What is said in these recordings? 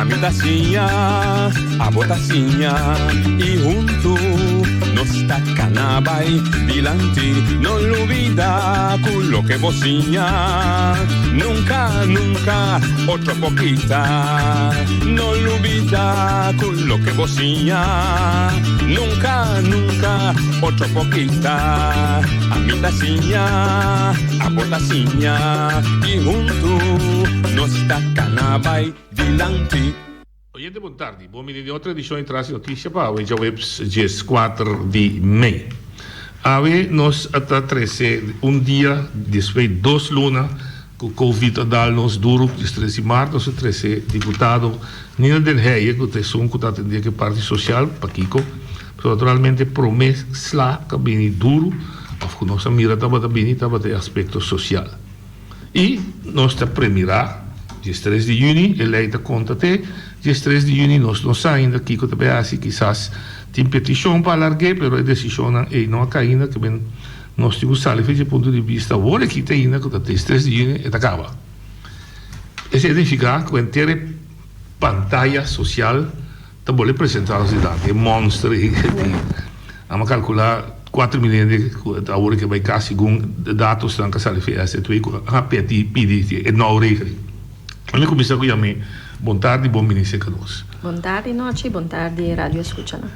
Ami ta siña, abo ta siña y hunto nos ta cana bay dilanti. No lubida cu loke bo siña nunca, nunca otro por kita. No lubida cu loke bo siña nunca, nunca otro por kita. Ami ta siña, abo ta siña y hunto nos ta cana bay dilanti. Oyente bon tardi, bon bini den otro edicion di Tras di Noticia pa awe djaweps 14 di mei. Awe nos a ta trece un dia despues di dos luna cu Covid a dal nos duro, 13 di maart nos a trece diputado Nina den Heije cu ta esun cu ta atende cu e parti social, pakico? Pasobra naturalmente prome sla cu a bini duro of cu nos a mira tabata bini tabata e aspecto social. I nos ta premirá, diestres di yüni, e lei ta konta te diestres di yüni, nos no sa ainda kiko ta bai hasi, kisas tin petishon pa alarg'é, pero e desishonnan ei no a kai ainda, ke men nos tin ku sali for dje punto di bista awor aki te ainda ku ta diestres di yüni e ta kaba. Esei ta nifiká ku henter e pantaya sosial Ta bolbe presenta nos dilanti e monster ei di amo a calcula cuatro mil hende cu awor ke bay cas segun datosnan cu a sali fi SZW cu a peti pidi e nou regeling. Mi cuminsa cu yam'e bon tardi bon bini cerca nos. Bon tardi Nochi, bon tardi radio escuchanan.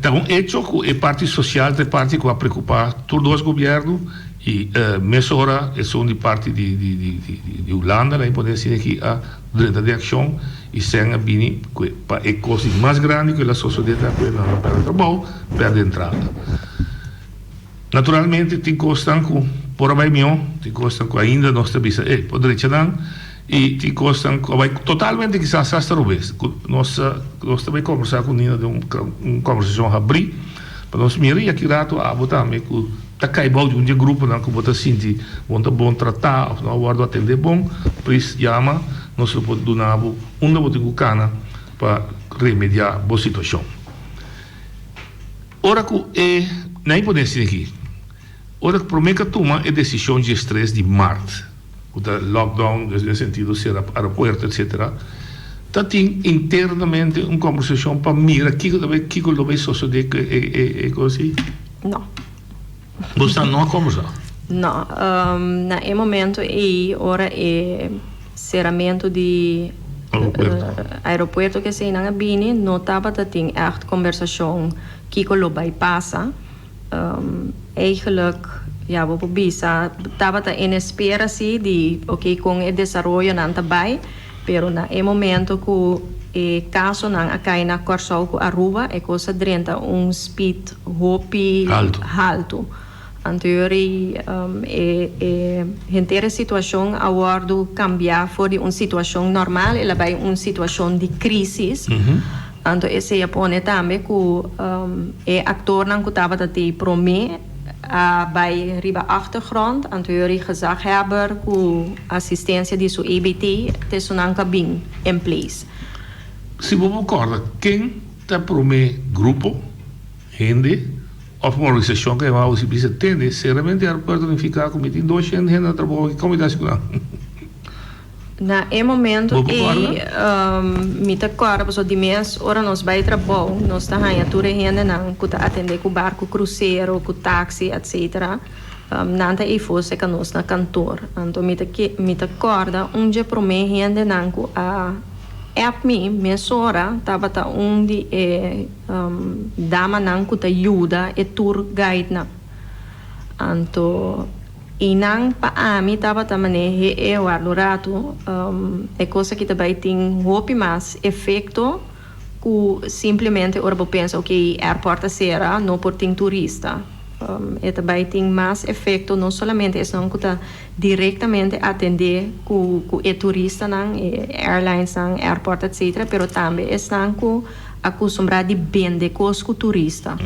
Ta un hecho cu e parti social ta e parti cu a preocupa tur dos gobierno y mesora esun di parti di Hulanda nan pone asina aki a drenta den accion. I Sen a bini ku pa e kos di mas grandi ku el a sosodé ta ku e nan a pèrdè trabou, pèrdè entrada. Naturalmente tin kosnan ku por a bai mihó, tin kosnan ku ainda nos ta bisa e por drecha nan i tin kosnan ku a bai totalmente kisas asta robes. Ku nos nos ta bai kombersá ku Nina den un kombersashon habrí pa nos mira i aki rato abo tambe ku ta kai bou di un di e gruponan ku bo ta sinti bo no ta bon tratá òf no a wòrdu atendé bon, plis yama. Nos lo por duna bo unda bo tin ku kana pa remediá bo situashon. Ora ku e Nan pone asina aki, Ora ku promé ku a tuma e desishon diestres di mart, ku ta lockdown den sentido sera aeropuerto etcetera, ta tin internamente un kombersashon pa mira kiko ta bai kiko lo bai sosodé ku e kos ei? No. Boso no a kombersá? No. Na e momento ei ora e seramentu di aeropuerto ke eseinan a bini no tabata tin ègt kombersashon kiko lo bai pasa. Eigenlijk ya bo por bisa tabata en espera si di oke kon e desaroyonan ta bai pero na e momento ku e kasonan a kai na Kòrsou ku Aruba e kos a drenta un speed hopi haltu. Anto e e henter e situashon a wòrdu kambiá for di un situashon normal el a bai un situashon di krísis. Anto esei a pone tambe ku e aktornan ku tabata tei promé a bai riba achtergrond. Anto e gezaghebber ku asistensia di su EBT te esunnan ku a bin in place. Si bo por kòrda ken ta promé grupo hende òf un organisashon ku a yama bo bisa tende seramente aeropuerto nifiká ku mi tin 200 hende na trabou aki kon mi ta hasi ku nan? Na e momento ei mi ta kòrda pasobra di mes ora nos bai trabou nos ta haña tur e hendenan ku ta atendé ku barku krusero ku taksi etsetera nan ta eifó seka nos na kantor anto mi ta mi ta kòrda un dje promé hendenan ku a App mi mesora tabata un di e damanan ku ta yuda e tour guidenan. Anto einan pa ami tabata manehe e warda un ratu, e kos aki ta bai tin hopi mas efekto ku simplemente ora bo pensa ok airport a sera no por tin turista. E ta bai tin mas efekto no solamente esnan ku ta directamente atende cu cu e turistanan, e airlinesnan, airport etc. Pero tambe esnan cu a custumbra di bende cos cu turista.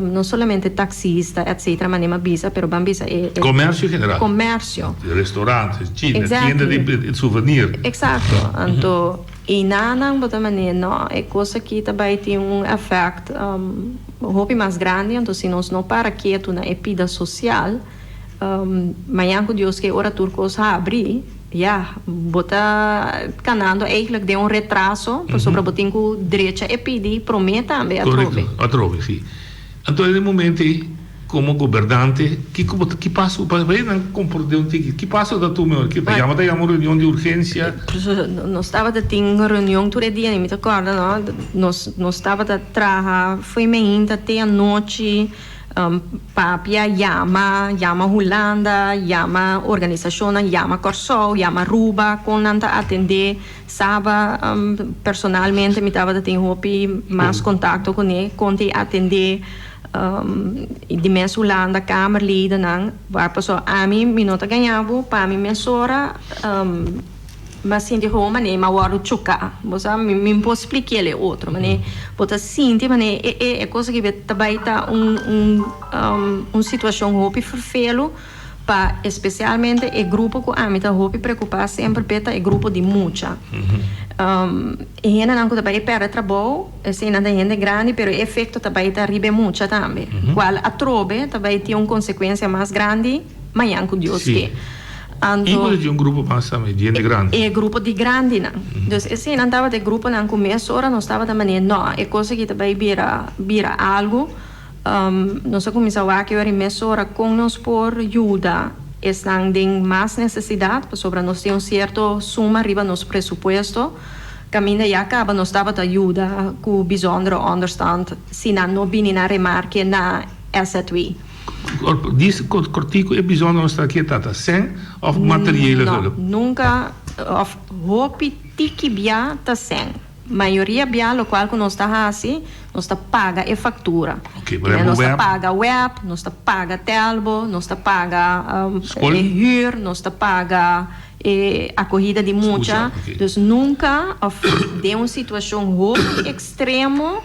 No solamente taxista etc. Manera mi a bisa, pero ban bisa e. Comercio en general. Comercio. Restaurantes, tienda, tienda di souvenir. Exacto. Anto einanan bo ta manera no e cos aki ta bay tin un effect hopi mas grandi, anto si nos no para ketu na e pida social, Mañan ku Dios ke ora tur kos habri. Ya, bo ta kanando eigenlijk den un retraso, pasobra bo tin ku drecha e pidi promé tambe atrobe. Korekto, atrobe, si. Anto den e momento ei, komo gobernante, kiko bo ta, ki paso, pa e nan komprondé un tiki, ki paso ta tuma ora? Ta yama ta yama un reunion di urgensia? Nos tabata tin reunion tur e dia, mi ta kòrda no, nos nos tabata traha fo'i meinta te anochi. Papia, yama, yama Hulanda, yama organisashonnan, yama Kòrsou, yama Aruba, kon nan ta atendé Saba. Personalmente mi tabata tin hopi mas kontakto kuné kon ta atendé di mes Hulanda, kamerledennan. Pasobra ami mi no ta gaña bo, pa mi mesora. M'a sinti gewoon manera m'a wòrdu choká. Bo sa, mi mi por splikiel e otro. Manera bo ta sinti manera e e e kos aki ta bai ta un un un situashon hopi ferfelu pa espesialmente e grupo ku ami ta hopi preokupá semper p'e ta e grupo di mucha. E hendenan ku ta bai pèrdè trabou, eseinan ta hende grandi pero e efekto ta bai ta riba e mucha tambe, kual atrobe ta bai tin un konsekuensia mas grandi mañan ku Dios ke. Anto. I por di un grupo mas tambe, di hende grandi. E grupo di grandinan. Dus eseinan tabata e gruponan ku mesora nos tabata manera, no, e kos aki ta bai bira bira algu. Nos a kuminsá wak e ora i mesora kon nos por yuda esnan den mas nesesidat, pasobra nos tin un sierto suma riba nos presupuesto. Kaminda ya kaba nos tabata yuda ku bijzondere onderstand si nan no bini na remarke na SZW. Dis kortiku e bijzonder nos ta ke ta ta sèn òf materiële hulp? No, nunka òf hopi tiki bia ta sèn. Mayoria bia lokual ku nos ta hasi, nos ta paga e faktura. Oke, por ehempel Nos ta paga web, nos ta paga telbo, nos ta paga e hür, nos ta paga e akohida di mucha. Dus nunka òf den un situashon hopi ekstremo.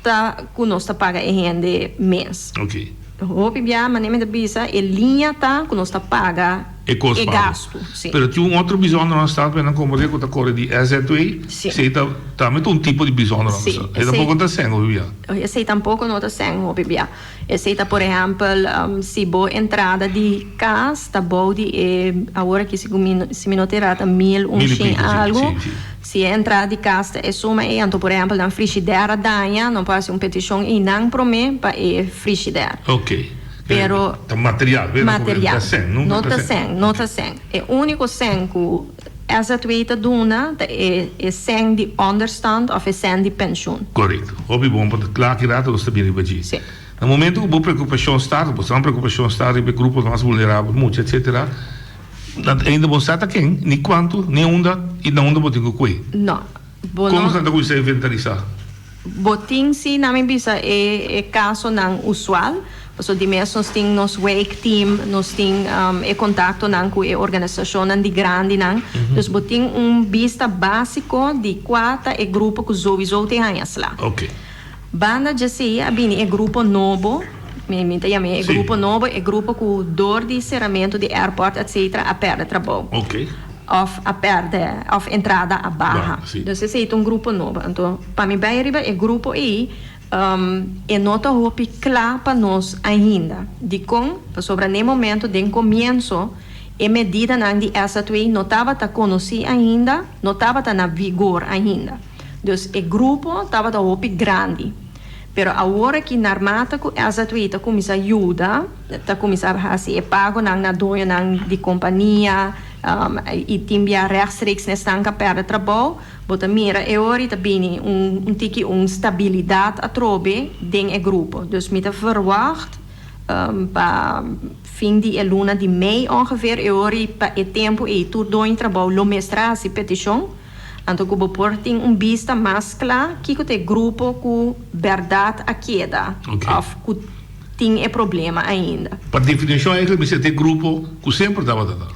Ta ku nos ta paga e hende mes. Ok. Hopi bia manera mi ta bisa e liña ta ku nos ta paga E kos e pago. gastu, si. Pero tin un otro bijzonder nan staat nan komprende ku ta kore di SZW. Si. Esei ta tambe ta un tipo di bijzonder nan Si, staat. Esei tampoko no ta sèn hopi bia. Esei tampoko no ta sèn hopi bia. Esei ta por ehèmpel si bo entrada di kas ta bou di e awor aki si ku mi si mi no ta erá ta mil un Mil i shin piko, si, algu. si, si. Si e entrada di kas ta e suma ei, anto por ehèmpel nan frishidèr a daña, nan por hasi un petishon einan promé pa e frishidèr. Ok. Pero. Ta material, wera ku Material. ta sèn, nunka No ta ta sèn. sèn, no ta sèn. E úniko sèn ku SZW ta duna ta e e sèn di ònderstand òf e sèn di penshun. Korekto. Hopi bon pa ta kla ki rato nos ta bira riba dje. Si. Na momento ku bo preokupashon start, bo sa un preokupashon start riba e grupo mas vulnerabel, mucha, etsetera, Nan ainda bo sa ta ken, ni kuantu, ni unda i na unda bo tin ku kue. No. Bo no. Kon nan ta kuminsá inventarisá? Bo tin si nan mi bisa e e kasonan usual, pasobra di mes nos tin nos wijkteam, nos tin e kontaktonan ku e organisashonnan di grandinan. Dus bo tin un bista básiko di kua ta e grupo ku souiso tin haña sla. Oke. Banda djesei a bini e grupo nobo, mi mi ta yam'é e grupo nobo, e grupo ku dor di seramentu di airport etcetera a pèrdè trabou. Òf a pèrdè òf entrada a baha. Dus esei ta un grupo nobo. Anto pa mi bai riba e grupo ei, e no ta hopi kla pa nos ainda. Dikon? Pasobra n'e momento den komienso e medidanan di SZW no tabata konosí ainda, no tabata na vigor ainda. Dus e grupo tabata hopi grandi. Pero awor aki narmata ku SZW ta kuminsá yuda, ta kuminsá hasi e pagonan na doñonan di kompania i tin bia rechtstreeks na esnan ku a pèrdè trabou, bo ta mira e ora i ta bini un tiki un stabilidat atrobe den e grupo. Dus mi ta verwagt pa fin di e luna di mei ongeveer e ora i pa e tempu ei tur doño di trabou lo mester a hasi petishon. Anto ku bo por tin un bista mas kla kiko ta e grupo ku bèrdat a keda òf ku tin e problema ainda. Pa definishon eigenlijk mester ta e grupo ku semper tabata ta.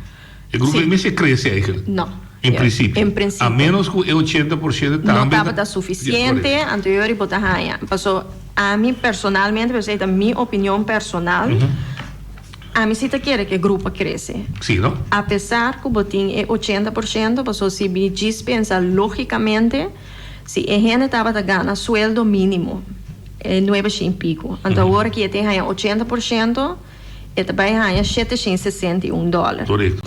E grupo ei mester krese eigenlijk. No. En prinsipio. En prinsipio. A ménos ku e 80% tambe. No tabata sufisiente, anto yori bo ta haña. Paso ami personalmente, pero esei ta mi opinion personal. Ami si ta kere ku e grupo a krese. Sí, no? Apesar ku bo tin e 80%, pasobra si bi djis pensa lógikamente, si e hende tabata gana sueldo mínimo, e nuebe shin piku, anto awor aki e tin haña 80%, e ta bai haña 761 dòler. Korekto.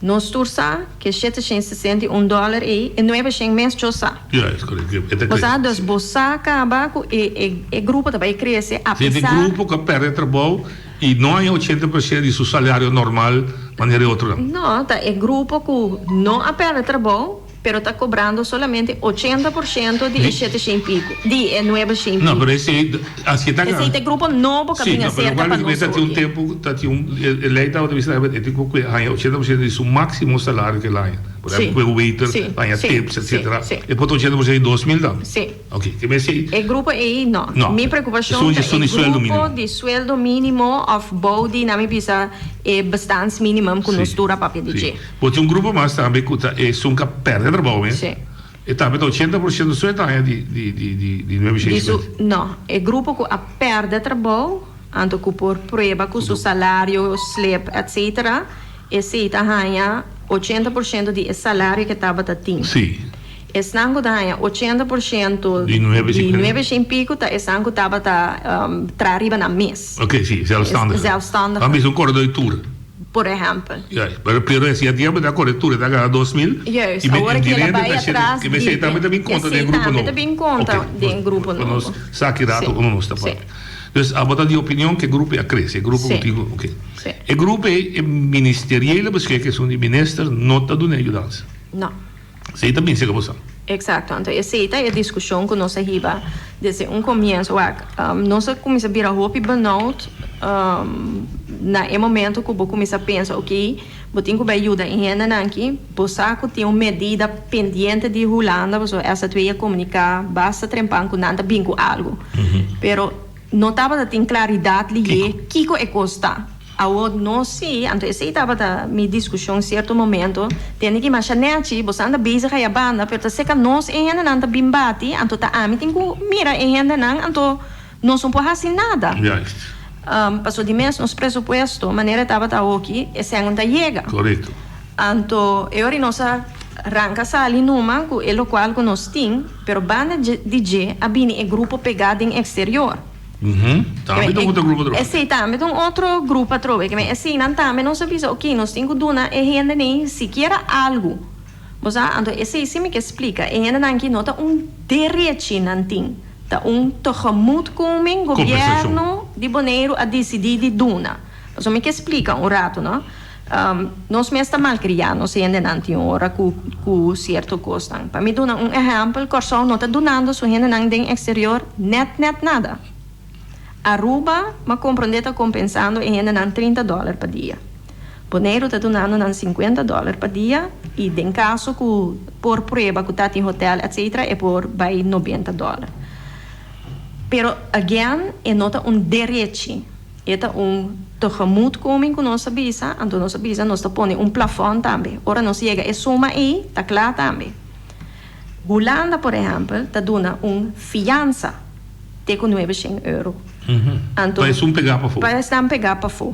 Nos tur sa ku e 761 dòler ei e 900 mes cho sa. Juist, korekto. E ta Bo sa, krese. dus bo sa kaba ku e e e grupo ta bai krese a Si e pesar. grupo ku a pèrdè trabou i no haña 80% di su salario normal manera e otronan. No, ta e grupo ku no a pèrdè trabou pero ta kobrando solamente 80% di e 700 piku, di e 900 No, piku. pero esei, asi e ta Esei ta e grupo nobo ku a Sí, bin no, pero aserka igual pa mi nos ta tin un oki. tempu, ta tin un, e lei tabata bisa e tin ku haña 80% di su máksimo salario ku el haña. Por Sí, ehèmpel, ku e waiter sí, haña sí, tips, sí, etcétera. sí. E por ta 80% di 2000 tambe. Sí. Ok, ke mes ei. E grupo ei no. No. Mi preokupashon Esun ta esun e di sueldo grupo mínimo. di sueldo mínimo òf bou di, nan mi bisa, e bestaansminimum ku nos Sí, tur a papia di sí. dje. Bo tin un grupo mas tambe ku ta esun ku a pèrdè trabou mes. Sí. E tambe ta 80% su e ta haña di di di di di nuebe Di shei su, mes. no, e grupo ku a pèrdè trabou, anto ku por prueba ku su salario, slip, etcetera, esei ta haña 80% di e salario ku e tabata tin. Sí. Esnan ku ta haña 80% Di nuebe di shei. nuebe shei piku ta esnan ku tabata traha riba nan mes. Oké, sí, zelfstandigen. Zelfstandigen. Nan bisa un koredó di tur. Por ehèmpel. Juist, pero pero e si a dia bo ta kore tur e ta gana 2000. Juist, I me awor i ki el a dirente bai ta shete atras ki me di esei tambe ta bin konta den esei grupo tambe nobo. ta bin konta Ok, den grupo pa nobo. nos sa ki rato Sí, unu nos ta sí. papia. Dus abo ta di opinion ku e grupo ei a krese, e grupo ku Sí, tin ku ok. sí. E grupo ei e ministeriële beschikking esun di minister no ta duna e yudansa. No. Esei ta bin seka bo sa. Exacto, anto esei ta e discusion cu nos a hiba desde un comienzo. Wak, nos a cuminsa bira hopi benoud na e momento cu bo cuminsa pensa, ok, bo tin cu bay yuda e hendenan aki, bo sa cu tin un medida pendiente di Hulanda, pasobra SZW a comunica basta trempan cu nan ta bin cu algo. Pero no tabata tin claridad liye kico e cos ta. Awor nos si, anto esei tabata mi diskushon sierto momento, tende ki masha nechi, boso anda bezig aya banda, pero ta seka nos e hendenan ta bin bati, anto ta ami tin ku mira e hendenan, anto nos no por hasi nada. Juist. Paso di mes nos presupuesto, manera e tabata awoki, e sèn no ta yega. Korekto. Anto e ora nos a ranka sali numa ku e lokual ku nos tin, pero banda di dje a bini e grupo pegá den eksterior. Tambe ta un otro grupo atrobe. Esei tambe ta un otro grupo atrobe. Ke men eseinan tambe nos a bisa, oké, nos tin ku duna e hendenan sikiera algu. Bo sa? Anto esei si mi ke splika, e hendenan aki no ta un derechi nan tin, ta un tegemoetkoming gobièrnu di Boneiru a disidí di duna. Pasobra mi ke splika un ratu, no? Nos mes ta malkriá nos hendenan tin ora ku ku sierto kosnan. Pa mi duna un ehèmpel, Kòrsou no ta dunando su hendenan den eksterior nèt nèt nada. Aruba, m'a komprondé, ta kompensando e hendenan 30 dòler pa dia. Boneiru ta dunando nan 50 dòler pa dia i den kaso ku por prueba ku ta tin hotèl etcetera e por bai 90 dòler. Pero again e no ta un derechi. E ta un tegemoetkoming ku nos a bisa, anto nos a bisa nos ta pone un plafòn tambe. Ora nos yega e suma ei, ta kla tambe. Hulanda, por ehèmpel, ta duna un fiansa te ku 900 euro. Anto, Pa esun pegá pafó. Pa esnan pegá pafó.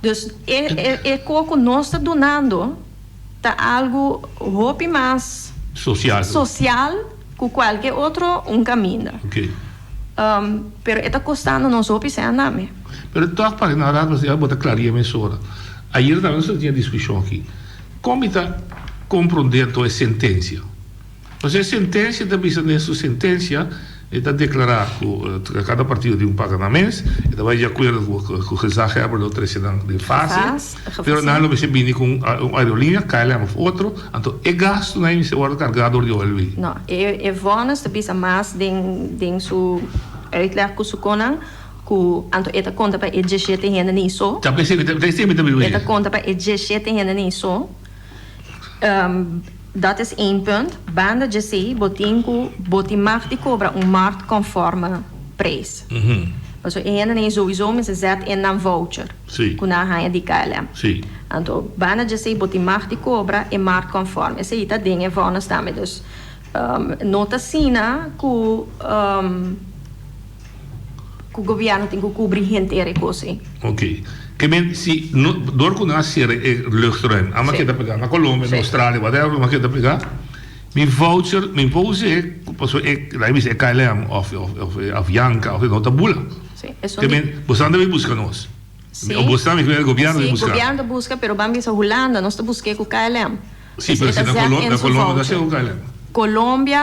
Dus e e e ko ku nos ta dunando ta algu hopi mas Sosial. sosial ku kualke otro un kaminda. Pero e ta kostando nos hopi sèn tambe. Pero tòg pa na rato asina bo ta klaria mesora. Ayer tambe nos tabatin e diskushon aki. Kon mi ta komprondé anto e sentensia? Pasobra e sentensia ta bisa den su sentensia e ta deklará ku kada partido tin un paga nan mes, e ta bai di akuerdo ku gezaghebber lo trese nan den fase, pero nan lo mester bini ku un aerolinea, KLM òf otro, Anto e gastunan ei mester wòrdu kargá dor di OLW. No, e e vònis ta bisa mas den den su uitleg ku su konan ku anto e ta konta pa e 17 hende ni so. Ta p'esei mi ta p'esei mi ta biba E ta konta pa e 17 hende ni so. Dat is één punt. Banda djesei bo tin ku bo tin mag di kobra un marktkonforme prijs. Pasobra e hendenan ei souiso mester zet in nan voucher. Ku nan a haña di KLM. Anto banda djesei bo tin mag di kobra e marktkonform. Esei ta den e vònes tambe. Dus no ta asina ku ku gobièrnu tin ku kubri henter e kos ei. Ok. Ke men si no dor ku nan a sera e luchtruim ama keda pegá na Colombia, na Australia, whatever ama keda pegá, mi voucher mi por us'é pasobra e laga bisa e KLM òf òf Avianca òf no ta bula. Ke men boso nan debe buska nos. Sí. O boso tambe ku gobièrnu ta Sí, buska. gobièrnu ta buska, pero ban bisa Hulanda, nos ta busk'é ku KLM. Sí, pero E si ta na zet Colombia, in na su Colombia ta voucher. hasié ku KLM. Colombia,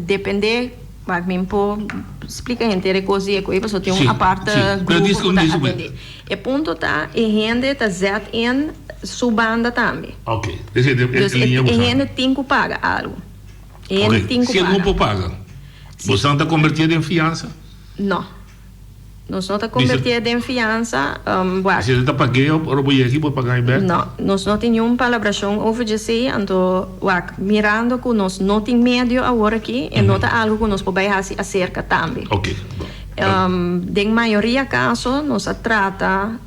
depende, wak mi por splika henter e kos di e koe, pasobra tin un Sí, aparte sí. Pero grupo dis ku ta un dis atendé. E punto ta, e hende ta zet in su banda tambe. Ok, dus e Dus e liña e bo sa. hende tin ku paga algu. E hende Ok, tin ku si el no paga. por paga, Sí. boso ta kombertié den fiansa? No. Nos no ta convertié den fiansa, wak. Si ta pagué ora bo yega aki bo paga bek? No, nos no tin niun palabrashon over djesei, anto wak, mirando ku nos no tin medio awor aki, e no ta algu ku nos por bai hasi aserka tambe. Ok, bon. Den mayoria kaso nos a trata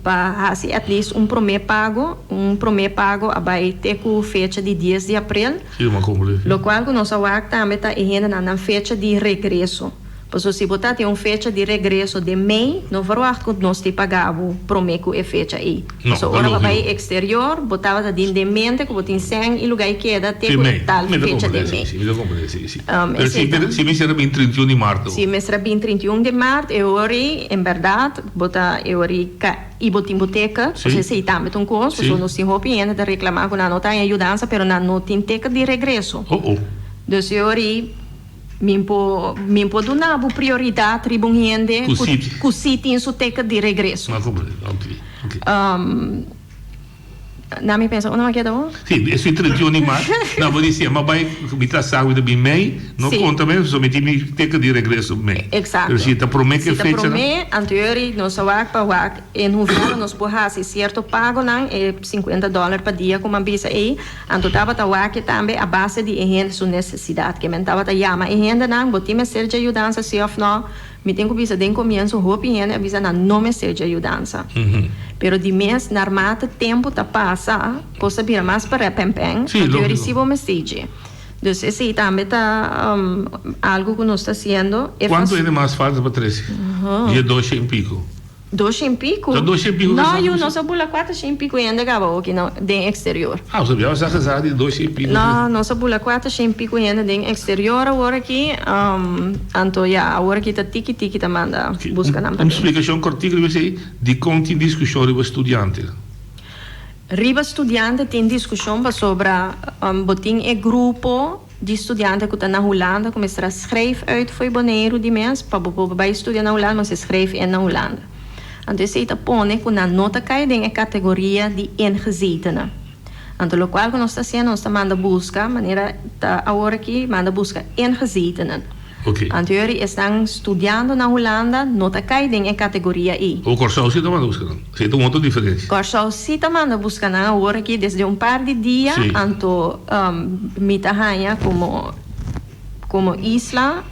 pa hasi at least un promé pago, un promé pago a bai te ku fecha di dies di aprel, Sí, mi a komprendé. lokual ku nos a wak tambe ta e hendenan nan fecha di regreso. Pasobra si bo ta tin un fecha di regreso den mei, no verwacht ku nos tin paga bo promé ku e fecha ei. No, Pasobra ta ora bo bai lógiko. eksterior, bo tabata tin den mente ku bo tin sèn i lugá i keda te Te ku e mei. tal Mi ta fecha komprendé, den si, mei. si, mi ta komprendé, si, si. Pero Esei si, ta. si mester a bin 31 di mart. Si mester a bin 31 di mart, e ora ei, en bèrdat, bo ta e ora ei ka i bo tin bo teket, Si. pasobra esei tambe ta un kos, Si. pasobra nos tin hopi hende ta reklamá ku nan no ta haña yudansa, pero nan no tin teket di regreso. Oh, oh. Dus e ora ei. Mi por mi por duna bo prioridat riba un hende Ku si ku si tin su teket di regreso. Ma komprende, ok, ok. Na mi pensa unda mi a keda bo? Si, esei 31 di mart, na bo di si mi a bai mi ta sa ku mi ta bin mei, no Si. konta mes pasobra mi tin mi teket di regreso mei. Eksakto. Pero si ta promé ku e Si ta fecha nan. promé, anto yori nos a wak pa wak en hoeverre nos por hasi sierto pagonan, e 50 dòler pa dia ku mi a bisa ei. Anto tabata wak tambe a base di e hende su nesesidat. Ke men tabata yama e hendenan, Bo tin mester dje yudansa, si òf nò? Mi tin ku bisa den komienso hopi hende a bisa nan no mester dje yudansa. Pero di mes narmate tempu ta pasa, kos ta bira mas parèpèmpèn, anto yo risibi bo mester dje. Dus esei tambe ta algu ku nos ta hasiendo. Kuantu hende mas falta pa trese? Dje doshe i piko. Doshen pico? Ta doshen pico No, gezag yu, bisa? nos a bula kuatershen pico hende gaba oki na den exterior. Ah, bo sabia sa gezag di doshen pico. No, nos a bula kuatershen pico hende den exterior awor aki, anto ya, awor aki ta tiki tiki ta manda buska nan Un paden. splikashon kortiku riba esei, dikon tin diskushon riba studiante? Riba studiante tin diskushon pasobra bo tin e grupo di studiante ku ta na Hulanda ku mester a schrijf uit fo'i Boneiru di mes pa bo por bai studia na Hulanda mester schrijf in na Hulanda. Anto esei ta pone ku nan no ta kai den e kategoria di ingezetenen. Anto lokual ku nos ta hasiendo nos ta manda buska manera ta awor aki manda buska ingezetenen. Ok. Anto yori esnan studiando na Hulanda no ta kai den e kategoria ei. O Kòrsou si ta manda buska nan. Si ta un otro diferensia. Kòrsou si ta manda buska nan awor aki desde un par di dia Si. anto mi ta haña komo komo isla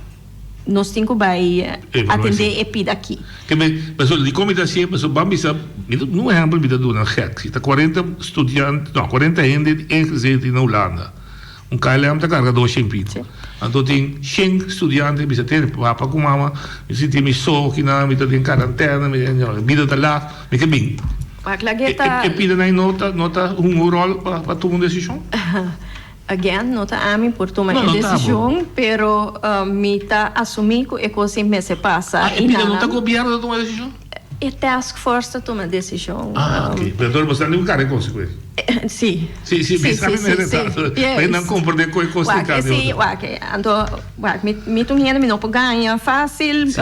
nos tin ku bai Evaluá atendé esei. e pida aki. Ke me pasobra dikon mi ta hasié pasobra ban bisa mi ta un ehèmpel mi ta duna gèk si ta 40 studiante no 40 hende ingezeten na Hulanda. Un KLM ta karga doshen pico. Anto tin shen studiante bisa tene papa ku mama mi sinti mi so kinan mi ta den karantena mi bida ta lag mi ke bin. E pida nan no ta no ta hunga un rol pa tuma un desishon? Again no ta ami por tuma e desishon pero mi ta asumi ku e kos ei mester pasa. E pida no ta gobierno ta tuma e desishon? E task force ta tuma desishon. Ah ok pero entonces bo sa ni un kara e konsekuensia. Sí. Sí, sí, mi sa mi mere ta. Yes. Nan comprende cu e cos Wak, di sí, wak, anto, wak, mi, mi ta un hende mi no por gaña fácil, Sí.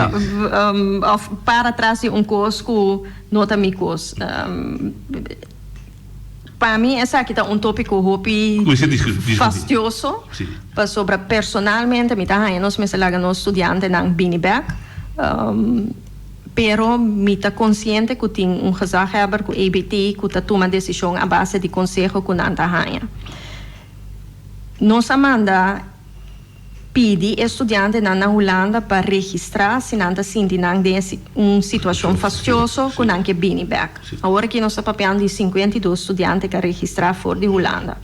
of para tras di un cos cu no ta mi cos. Pa mi esaki ta un tópico hopi Cu mester discuti. fastioso, Sí. pasobra personalmente mi ta haña nos mester laga nos studiantenan bini bek. Pero mi ta konsiente ku tin un gezaghebber ku EBT ku ta tuma desishon a base di konseho ku nan ta haña. Nos a manda pidi e studiantenan na Hulanda pa registrá si nan ta sinti nan den un situashon fastioso ku nan ke bini bèk. Awor aki nos ta papiando di 52 studiante ku a registrá for di Hulanda.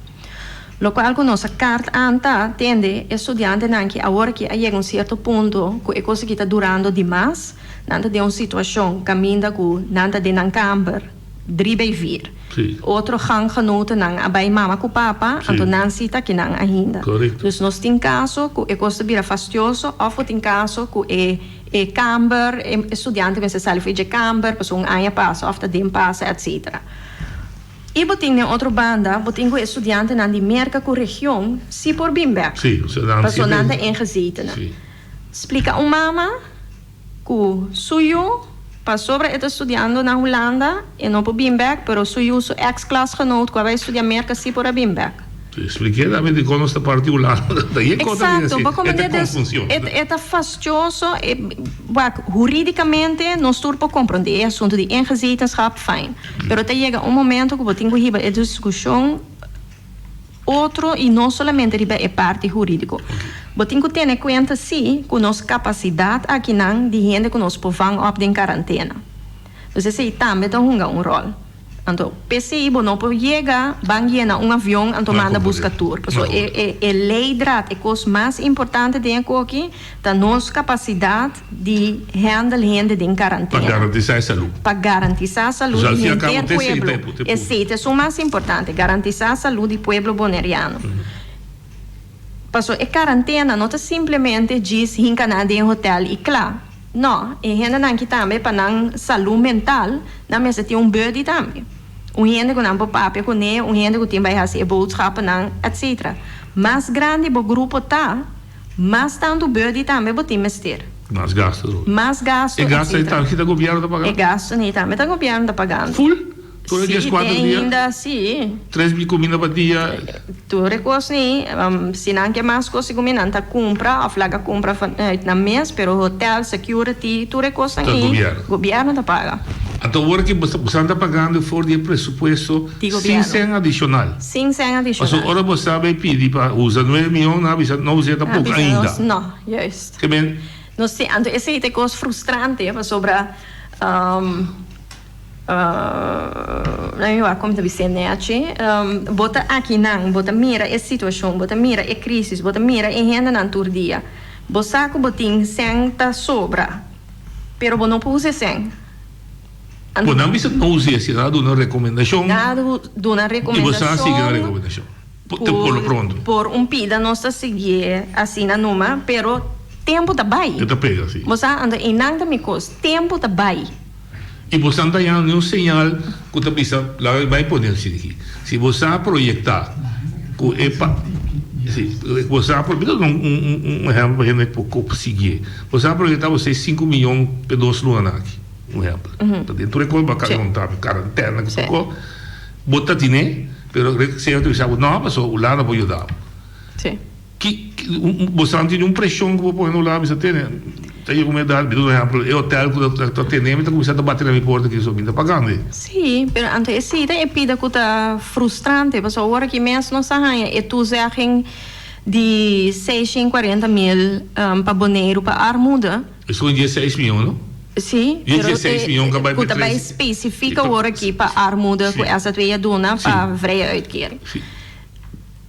Lokual ku nos a kart aan ta tende e studiantenan ki awor aki a yega un sierto punto ku e kos aki ta durando di mas, nan ta den un situashon kaminda ku nan ta den nan kamber. Drie bij vier. Otro gangenotennan a bai mama ku papa, anto nan si ta kinan ainda. Dus nos tin kaso ku e kos ta bira fastioso òf bo tin kaso ku e e kamber, e studiante mester sali for dje kamber pasobra un aña pasa òf ta den pasa etcetera. I bo tin den otro banda, bo tin ku e studiantenan di Merka ku region si por bin bèk, pasobra nan ta ingezetenen. Splika un mama. Ku su yu, pasobra e ta studiando na Hulanda, e no por bin bek, pero su yu, su ex klasgenoot ku a bai studia Merka si por a bin bek. Splik'é tambe dikon nos ta parti Hulanda. Ta e kos ta Exacto, bini bo así, e komprendé? ta Dus konfusion. e ta fastioso, e wak, hurídikamente nos tur por komprondé e asuntu di ingezetenschap, fijn. Pero ta yega un momento ku bo tin ku hiba e diskushon. Otro y no solamente riba e parti huridico. Bo tin cu tene cuenta si cu nos capacidad akinan di hende cu nos por vang op den carantena. Dus esey tambe ta hunga un rol. Anto p'esey bo no por yega ban yena un avion anto manda busca tur. Pasobra e e leidraad, e cos mas importante den e coki ta nos capacidad di handle hende den Pa karantena. garantisa e salú. Pa garantisa salú Pues al di fin y al cabo henter te esei ta pueblo. e punto. Esei ta esun mas importante, garantisa salú di pueblo boneriano. Paso e karantena no ta simplemente djis hinka nan den hotel i kla. No, e hendenan ki tambe pa nan salú mental nan mester tin un buddy tambe. Un hende ku nan por papia kuné, un hende ku tin bai hasi e boodschappennan, etcetera. Mas grandi bo grupo ta, Mas tantu buddy tambe bo tin mester. Mas gasto. Mas gasto E gasto ei etcetera. tambe ta gobierno ta paga? E gasto nei tambe ta gobierno ta pagando. Full? Tur e Si, dies te kuater dia? ainda si. Tres mil kuminda pa dia? Tur e kos nei, si nan ke mas kos sigun mi nan ta kumpra of laga kumpra vanuit nan mes, pero hotel, security, tur e kosnan Ta ei gobierno. gobierno ta paga. Anto awor ki boso ta pagando for di e presupuesto Di sin gobierno. sen adishonal. Sin sen Paso adishonal. ora bo sa bay pidi pa usa nuebe miyon nan a bisa no us'e Nan a tampoko bisa ainda. nos no, juist. Ke men. Nos tin, anto esei ta e kos frustrante pasobra nan mi wak kon mi ta bis'é nechi, bo ta akinan, bo ta mira e situashon, bo ta mira e krisis, bo ta mira e hendenan tur dia. Bo sa ku bo tin sen ta sobra, pero bo no por usa e sen. Bo nan bisa no usa esei, nan a duna rekomendashon. Nan a duna I bo sa sigui nan rekomendashon. rekomendashon te por lo pronto. Por un pida nos ta siguié asina numa, pero tempu ta bai. E ta pega, si. Bo sa, anto einan ta mi kos, tempu ta bai. I bo sa no ta haña niun señal ku ta bisa laga bai pone asina aki. Si bo sa proyektá ku e pa si bo sa mi ta duna un un ehèmpel pa hende por siguié. Bo sa proyektá bo sei sinku miyon pe dos lunanan aki. Un ehèmpel. Ta den tur e kos bo a kaba konta mi karantèna ku tur kos. Bo ta tine pero señor ta bisa bo no pasobra Hulanda por yuda bo. Ki bo sa tin un preshon ku bo pone na un lado bisa tene ta yega un edat mi ta duna ehèmpel e hotel ku ta tene mi ta kuminsá ta bati na mi porta ki so mi ta pagando ei. Sí, pero anto esei ta e pida ku ta frustrante pasobra awor aki mes nos a haña e toezegging di seishent kuarenta mil pa Boneiru pa armoede. Esun di e seis mion no? Sí, Di pero e seis mion ka bai ku ta bai spesifik awor aki pa armoede ku SZW a duna pa vrije uitkering.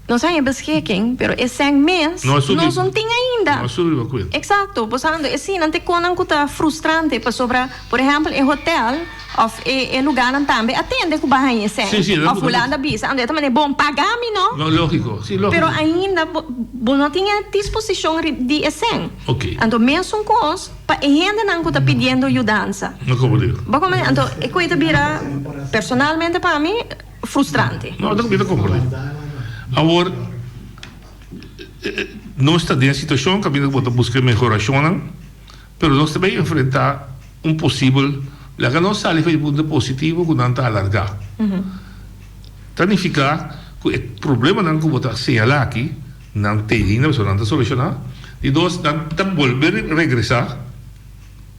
Nos haña beschikking, pero e sèn mes No a subi. nos no tin ainda. No a subi riba kuenta. Exacto, pasando eseinan te konan ku ta frustrante pasobra, por ehèmpel, e hotèl òf e e lugánan tambe a tende ku bo a haña e sèn. Sí, sí, Òf Hulanda bisa, anto e ta manera, bon, paga mi no. No, lógiko, sí, lógiko. Pero ainda bo bo no tin e disposishon ri di e sèn. Oké. Anto mesun kos pa e hendenan ku ta pidiendo yudansa. No komprendé. Bo komprendé? Anto e koe ta bira personalmente pa mi. Frustrante. No, mi ta comprende. Awor, nos ta den e situacion caminda cu bo ta busca e mehoracionnan, pero nos ta bay enfrenta un posibel, laga nos sali for di punto positivo cu nan ta alarga. Ta nifica cu e problemanan cu bo ta señala aki, nan ta ainda, pasobra nan ta soluciona. Di dos, nan ta bolbe regresa.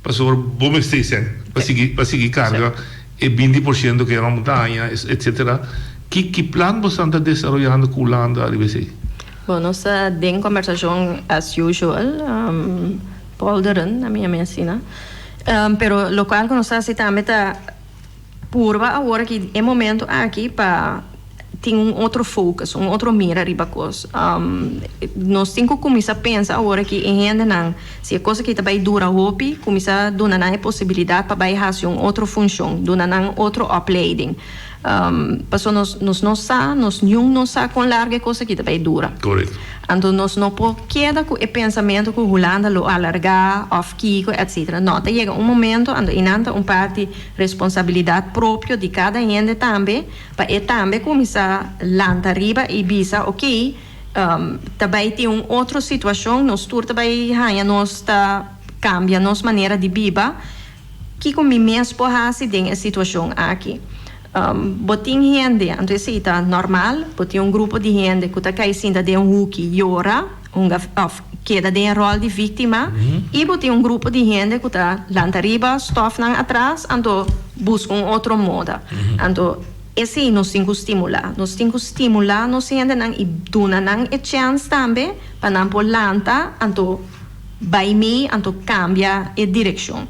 Pasobra bo mester esei pa sigui pa sigui carga e binti por ciento cu e rom ta haña etcetera. Ki ki plan bosan ta desaroyando cu Hulanda ariba esei? Bon, nos ta den combersacion as usual, polderen na mi a mi asina. Pero locual cu nos ta haci tambe ta purba awor aki e momento aki pa. tin un otro focus, un otro mira riba kos. Nos tin ku kuminsá pensa awor aki e hendenan, si e kos aki ta bai dura hopi, kuminsá duna nan e posibilidat pa bai hasi un otro funshon, duna nan otro opleiding. Paso nos nos no sa, nos niun no sa kon largu e kos aki ta bai dura. Korekto. Anto nos no por keda ku e pensamentu ku Hulanda lo alargá òf kiko etcetera. No, ta yega un momento anto einan ta un parti responsabilidat propio di kada hende tambe pa e tambe kuminsá lanta riba i bisa oké, ta bai tin un otro situashon, nos tur ta bai haña nos ta kambia nos manera di biba. Kiko mi mes por hasi den e situashon aki? Bo tin hende, anto esei ta normal, bo tin un grupo di hende ku ta kai sinta den un huki yora, hunga òf keda den e ròl di víktima, i bo tin un grupo di hende ku ta lanta riba, stòf nan atras, anto buska un otro moda. Anto esei nos tin ku stimulá. Nos tin ku stimulá nos hendenan i duna nan e chèns tambe pa nan por lanta, anto. Bai mi anto cambia e direccion.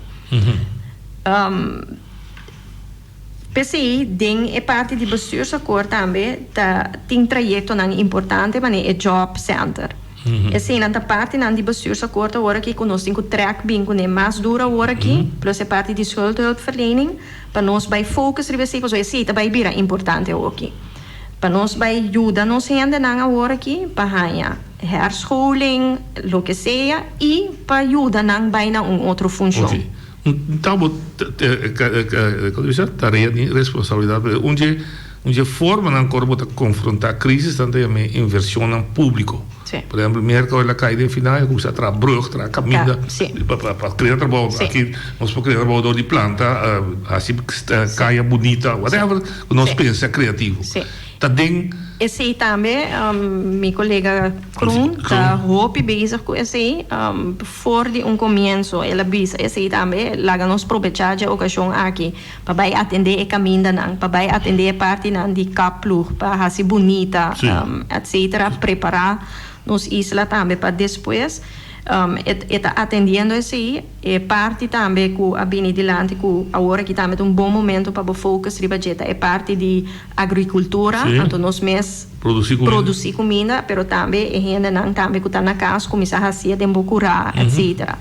P'esey den e parti di bestuursakkoord tambe ta tin trayectonan importante manera e job center. Eseynan ta partinan di bestuursakkoord awor aki cu nos tin cu trek bin cune mas duro awor aki, plus e parti di schuldhulpverlening pa nos bai focus riba esey pasobra esey ta bai bira importante awor aki. Pa nos bai yuda nos hendenan awor aki pa haña herscholing, loke sea, i pa yuda nan bai na un otro funshon. Ok. Un ta bo komo bisa tarea di responsabilidat pero un dje un dje formanan ku ora bo ta konfrontá krisisnan ta yama invershonnan públiko. Sí. Por ehèmpel Merka ora el a kai den final el a kuminsá traha brùg, traha kaminda Sí. pa pa krea trabou. Sí. Aki nos por krea trabou dor di planta hasi kaya bunita whatever ku nos Sí. pensa kreativo. Sí. Ta den. Esei tambe mi kolega Kroon ta hopi bezig ku esei. For di un komienso el a bisa esei tambe, laga nos probechá dje okashon aki pa bai atendé e kamindanan, pa bai atendé e partinan di kapploeg, pa hasi bunita, etcetera, prepará nos isla tambe pa despues. E ta atendiendo esei. E parti tambe ku a bini dilanti ku awor aki tambe ta un bon momento pa bo focus riba dje ta e parti di agricultura, anto nos mes produci cuminda, pero tambe e hendenan tambe cu ta na cas cuminsa hacié den bo cura, etcetera.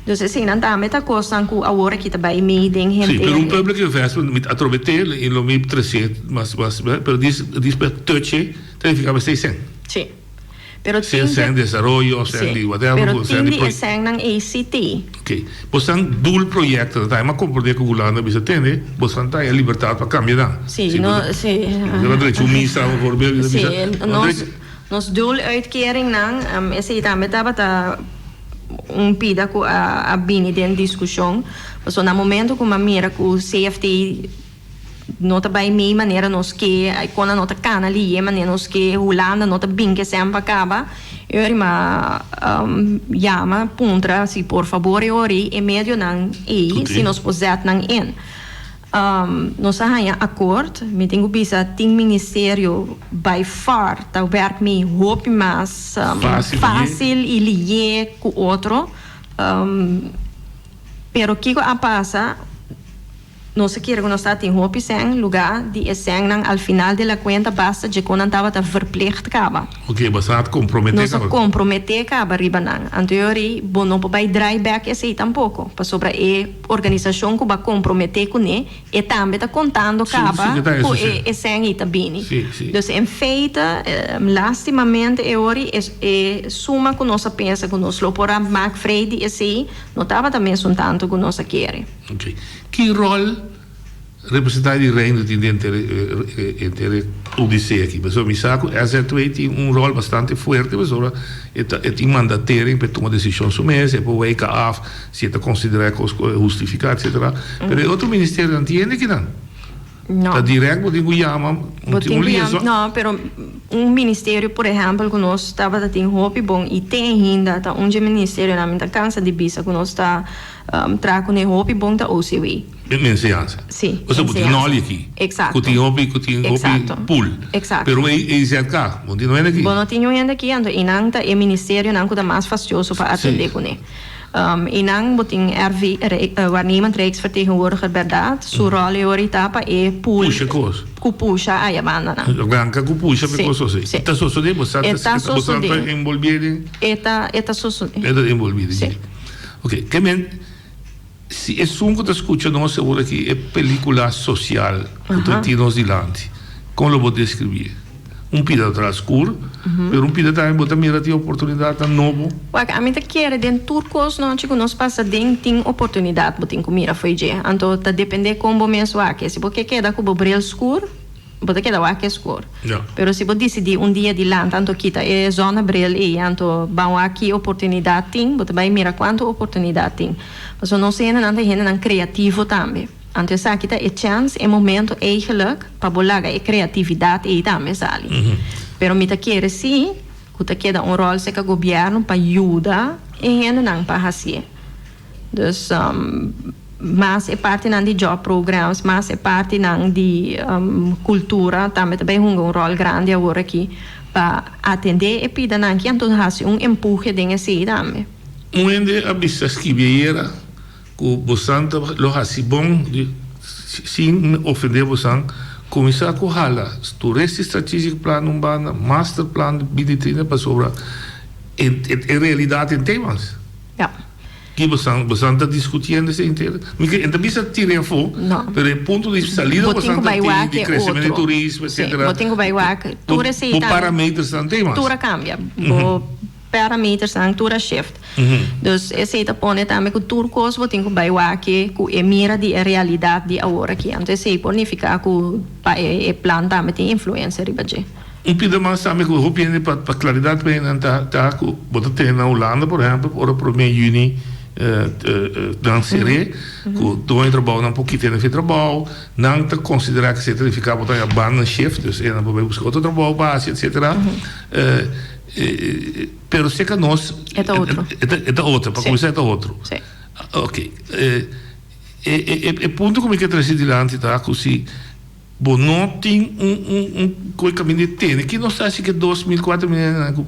Dus eseinan tambe ta cosnan cu awor aki ta bay mee den Sí, henter. pero un public investment mi ta atrobe te y lo mi trece mas mas pero dis dis pa touche ta nifica mester cen. Sí. Pero Sea tin sèn de desaroyo of sèn Sí, di whatever, pero sèn tin di di e proy. sènnan ACT. Ok. Bosan doel proyectonan ta. Mi a comprende cu Hulanda bisa tende, bosan ta e libertad pa cambia nan. Sí, Si no, bo ta, sí. bo ta drecha un misa bijvoorbeeld, bo ta Sí, bisa, no nos, drecha. nos doeluitkeringnan, esei tambe tabata un pida cu a a bini den discusion. Pasobra na momento cu mi a mira cu CFT No ta bai mei manera nos ke, aikona no ta kana liye manera nos ke, Hulanda no ta bin ke semper kaba. E ori m'a yama puntra si por fabor e ori e medionan ei si nos por zet nan in. Nos a haña akort, mi tin ku bisa tin ministerio by far ta wèrk mei hopi mas fásil i liye ku otro. Pero kiko a pasa? Nos a kere ku nos tabatin hopi sèn, lugá di e sènnan al final de la kuenta basta dje kon nan tabata verplicht kaba. Oké, boso a komprometé Nos a kaba. komprometé kaba riba nan. Anto e ora ei bo no por bai draai bèk esei tampoko, pasobra e organisashon ku bo a komprometé kuné, e tambe ta kontando Sí, kaba sí, ke ta ku eso, sí. e e sèn ei ta bini. Sí, sí. Dus en feite, lastimamente e ora ei e suma ku nos a pensa ku nos lo por a mak vrij di esei no tabata mesun tantu ku nos a kere. Ok. Ki ròl representante di Reino tin den henter e odisea aki? Pasobra mi sa ku SZW tin un ròl bastante fuerte pasobra e ta e tin mandatering pa e tuma desishon su mes, e por weka af si e ta konsiderá e kos hustifiká etsetera. Pero e otro ministerionan tin hende kinan? No. Ta dirèkt bo tin ku yama Bo un tin ku yama, liaison? no, pero un ministerio por ehèmpel ku nos tabata tin hopi bon i te ainda ta un dje ministerionan mi ta kansa di bisa ku nos ta Traha ku ne hopi bon ta OCW. Den enseñansa. Sí, Osea bo tin enseñansa. noli aki. Exacto. Ku tin hopi, ku tin hopi Exacto. pool. Exacto. Pero e EZK, bo no tin un hende aki. Bo no tin un hende aki, anto einan ta e ministerionan ku ta mas fastioso pa Sí. atendé kuné. Einan bo tin RV, Waarnemend Rijksvertegenwoordiger bèrdat, su ròl e ora ei ta pa e pul Pusha kos. ku pusha aya bandanan. Ranka ku pusha pa e kos sosodé. Si. Ta sosodé? Bo sa E ta bo sa ta sosodé. enbolbié den? E ta e ta sosodé. E ta enbolbí den Si. dje. Oké, ke men si esun ku ta skucha nos awor aki e pelikula sosial ku ta tin nos dilanti, kon lo bo deskribié? Un pida ta skur, pero un pida tambe bo ta mira tin oportunidatnan nobo. Wak, ami ta kere den tur kos nochi ku nos pasa den tin oportunidat bo tin ku mira fo'i dje. Anto ta depende kon bo mes wak e. Si bo ke keda ku bo bril skur, bo ta keda wak e skur. Pero si bo disidí un dia di lanta anto kita e zonnebril ei anto ban wak ki oportunidat tin, bo ta bai mira kuantu oportunidat tin. Pasobra nos hendenan ta hendenan kreativo tambe. Anto esaki ta e chèns, e momento eigenlijk pa bo laga e kreatividat ei tambe sali. Pero mi ta kere sí ku ta keda un ròl serka gobièrnu pa yuda e hendenan pa hasié. Dus mas e partinan di job programs, mas e partinan di kultura tambe ta bai hunga un ròl grandi awor aki pa atendé e pidanan aki anto hasi un empuhe den esei tambe. Un hende a bisa skibi ayera Ku bosan ta lo hasi bon di, sin ofendé bosan, kuminsá ku hala tur esti strategic plan un banda, master plan di binti trinta pasobra e e realidat en temas. Ja. Ki bosan bosan ta diskutiendo esei henter? Mi ke, e ta bisa tira afó, No. pero e punto di salida Bo tin bosan ku ta bai tin wak di e kresementu di otro. turismo Sí, etcetera, bo tin ku bai wak bo tur esei bo ta parametersnan temas. tur a kambia. Bo Parametersnan tur a shift. Dus esei ta pone tambe ku tur kos bo tin ku bai wak ku e mira di e realidat di awor aki. Anto esei por nifiká ku pa e plan tambe tin influensia riba dje. Un pida mas tambe ku hopi hende pa pa klaridat pa hendenan ta ta ku bo ta tene na Hulanda por ehèmpel ora promé yüni nan ser'é ku doño trabounan por kita hende fi trabou nan ta konsiderá ku esei ta nifiká bo ta haña banda shift dus e nan por bai buska otro trabou pa hasi etsetera. Pero seca nos E ta otro. E ta otro, pa cuminsa e ta otro. Sí. Ok. E e e punto cu mi ke trece dilanti ta cu si bo no tin un un un cu e caminda di tene, ki nos ta haci cu e 2000, 4000 hendenan cu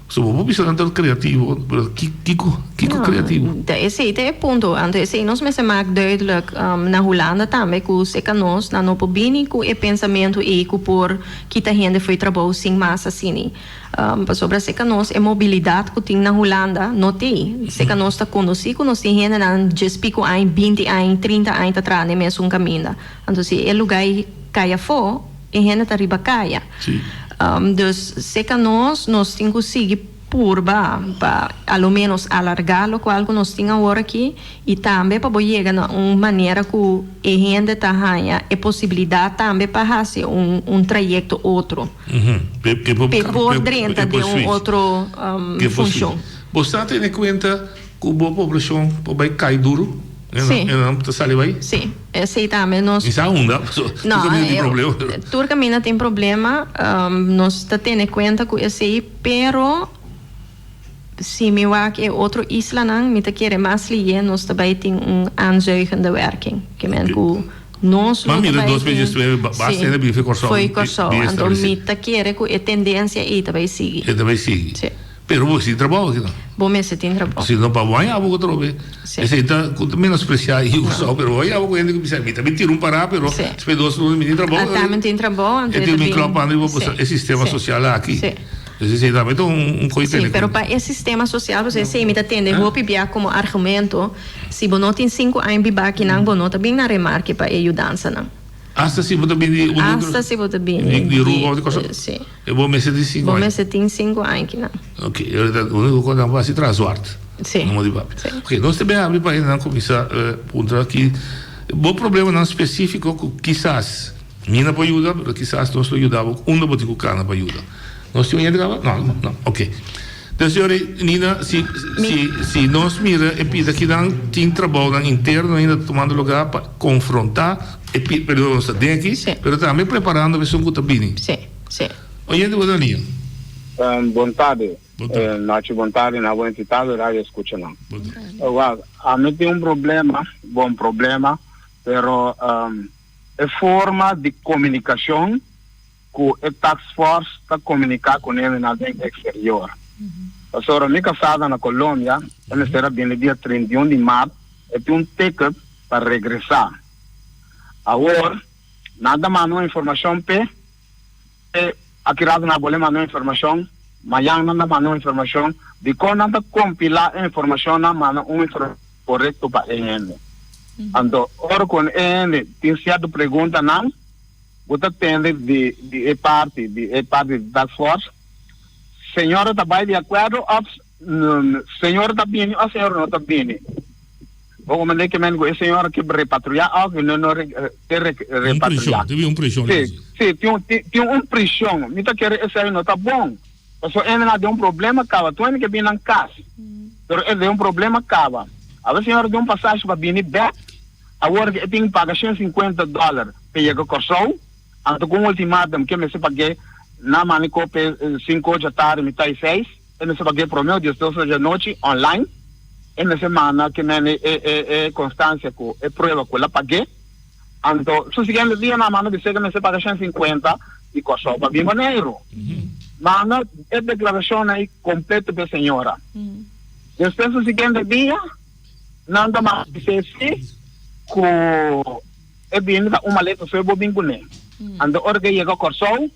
So bo por bisa nan ta creativo, pero kiko kiko creativo? Ta esey ta e punto. Anto esey nos mester maak duidelijk na Hulanda tambe cu seca nos nan no por bini cu e pensamento ey cu por kita hende fo'i trabou sin mas asini. Pasobra seca nos e mobilidad cu tin na Hulanda no tey. Seca nos ta conoci cu nos tin hendenan djes pico aña, binti aña, trinta aña ta traha den mesun caminda. Anto si e lugar ey cay afo, e hende ta riba caya. Dus seca nos, nos tin cu sigui purba pa a lo menos alarga locual cu nos tin awor aki y tambe pa bo yega na un manera cu e hende ta haña e posibilidad tambe pa haci un un trayecto otro. P'e por drenta den un otro funcion. Bo sa tene cuenta cu bo poblacion por bay cay duro? Sí. E nan ta sali bay? Sí, esey tambe nos. Mi sa unda, paso No, tur caminda tin problema. Tur caminda tin problema, nos ta tene cuenta cu esey, pero si mi wak e otro islanan mi ta kere mas liye nos ta bay tin un aanzuigende werking, ke men cu nos lo Ma ta mira bay dos mil tin, diesnuebe basta sí, hende bin fo'i Kòrsou fo'i Kòrsou, bin anto establesé. mi ta kere cu e tendencia ey ta bay sigui. E ta bay sigui. Sí. Pero bo sin trabou aki no. Bo mester tin trabou. Si no pa bo haña bo ku trobe. Sí. Esei ta ku ta menospresiá e Kòrsou, pero bo haña bo ku hende ku bisa mi ta bin tira un pará pero Sí. despues dos luna mi tin trabou. Ata mi tin trabou anto E e tin ta mi bin. klòp anda riba Sí. e sistema Sí. sosial aki. Sí. Dus esei tambe ta un un kos Sí, tene pero kuenta. pa e sistema sosial pues esei mi ta tende hopi bia komo argumento, si bo no tin sinku aña bibá akinan bo no ta bin na remarke pa e yudansanan. Asta si bo ta bin di un otro. Asta si bo ta bini di Aruba of di Kòrsou. Sí. E bo mester tin sinku Bo aña. mester tin sinku aña kinan. Ok, e ora ta úniko kos nan por hasi traha zwart. Sí. No di papia. Sí. Ok, nos ta bin habri pa hendenan kuminsá puntra ki bo problemanan spesífiko ku kisas mi no por yuda, pero kisas nos lo yuda bo unda bo tin ku kana pa yuda. Nos tin un hende kaba? No, no, ok. Dus yori, Nina, si si si nos mira e pida kinan tin trabounan interno ainda ta tumando lugá pa konfrontá e periodo ku nos ta den aki, Sí. pero tambe preparando pa esun ku ta bini. Sí, sí. Oyente bo ta nia. Bon tardi. Bon tardi. Nachi bon tardi na bo invitado radio escuchanan. Bon tardi. Wak, ami tin un problema, bon problema, pero e forma di comunicacion cu e task force ta comunica cu nendenan den exterior. Pasobra mi kasada na Colombia, e mester a bini dia 31 di mart, e tin un ticket pa regresá. Awor, nan ta manda un informashon p'e, e aki rato nan a bolbe manda un informashon, mañan nan ta manda un informashon, dikon nan ta kompilá e informashonnan manda un informashon korekto pa e hende? Anto, ora ku e hende tin sierto preguntanan, bo ta tende di di e parti di e parti di task force, señora ta bai di akuerdo òf señora ta bini òf señora no ta bini. Bo komprende ke men ku e señora ke repatriá òf e no no ke repatriá. Tin un preshon. Si, si, tin un tin un preshon. Mi ta kere esei no ta bon. Pasobra hende nan den un problema kaba. Tur hende ke bini nan kas, pero e den un problema kaba. Awe señora den un pasashi pa bini bèk. Awor ke e tin paga 150 dòler pa yega Kòrsou, anto ku un ultimatum ke mester pag'é na mani kope sinku ocho atardi mitá i seis, e mester pag'é promé o diesdos ocho anochi online, e mester manda ke mende e e e konstansia ku e prueba ku el a pag'é. Anto su siguiente dia nan manda bis'é ke mester paga 150 di Kòrsou pa bin Boneiru. Manda e deklarashon ei kompleto p'e señora. Despues su siguiente dia. Nan ta mas bis'é si ku e bini ta un maleta so e bo bin kuné. Anto ora ku e yega Kòrsou,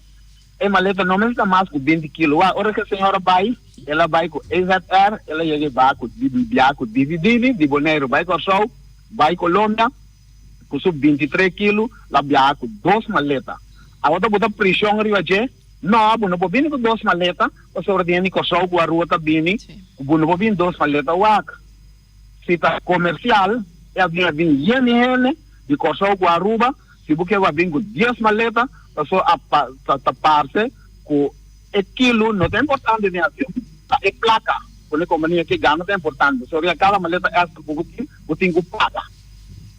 e maleta no mester ta mas ku 20 kilo. Wak, ora ku e señora bai, el a bai ku EZR, el a yega e baha ku biaha ku Divi Divi di Boneiru bai Kòrsou, bai Colombia ku su 23 kilo, la biaha ku dos maleta. Awor ta bota prishon riba dje. No, bo no por bini ku dos maleta, pasobra den di Kòrsou ku Aruba ta bini, bo no por bini dos maleta wak. Si ta komersial, e avion a bini yen di hende di Kòrsou ku Aruba, si bo ke bo a bini ku dies maleta, pasobra a ta ta parse ku e kilo no ta importante den avion, ta e plaka ku e kompania ke gana ta importante, pasobra kada maleta èkstra ku bo tin, bo tin ku paga.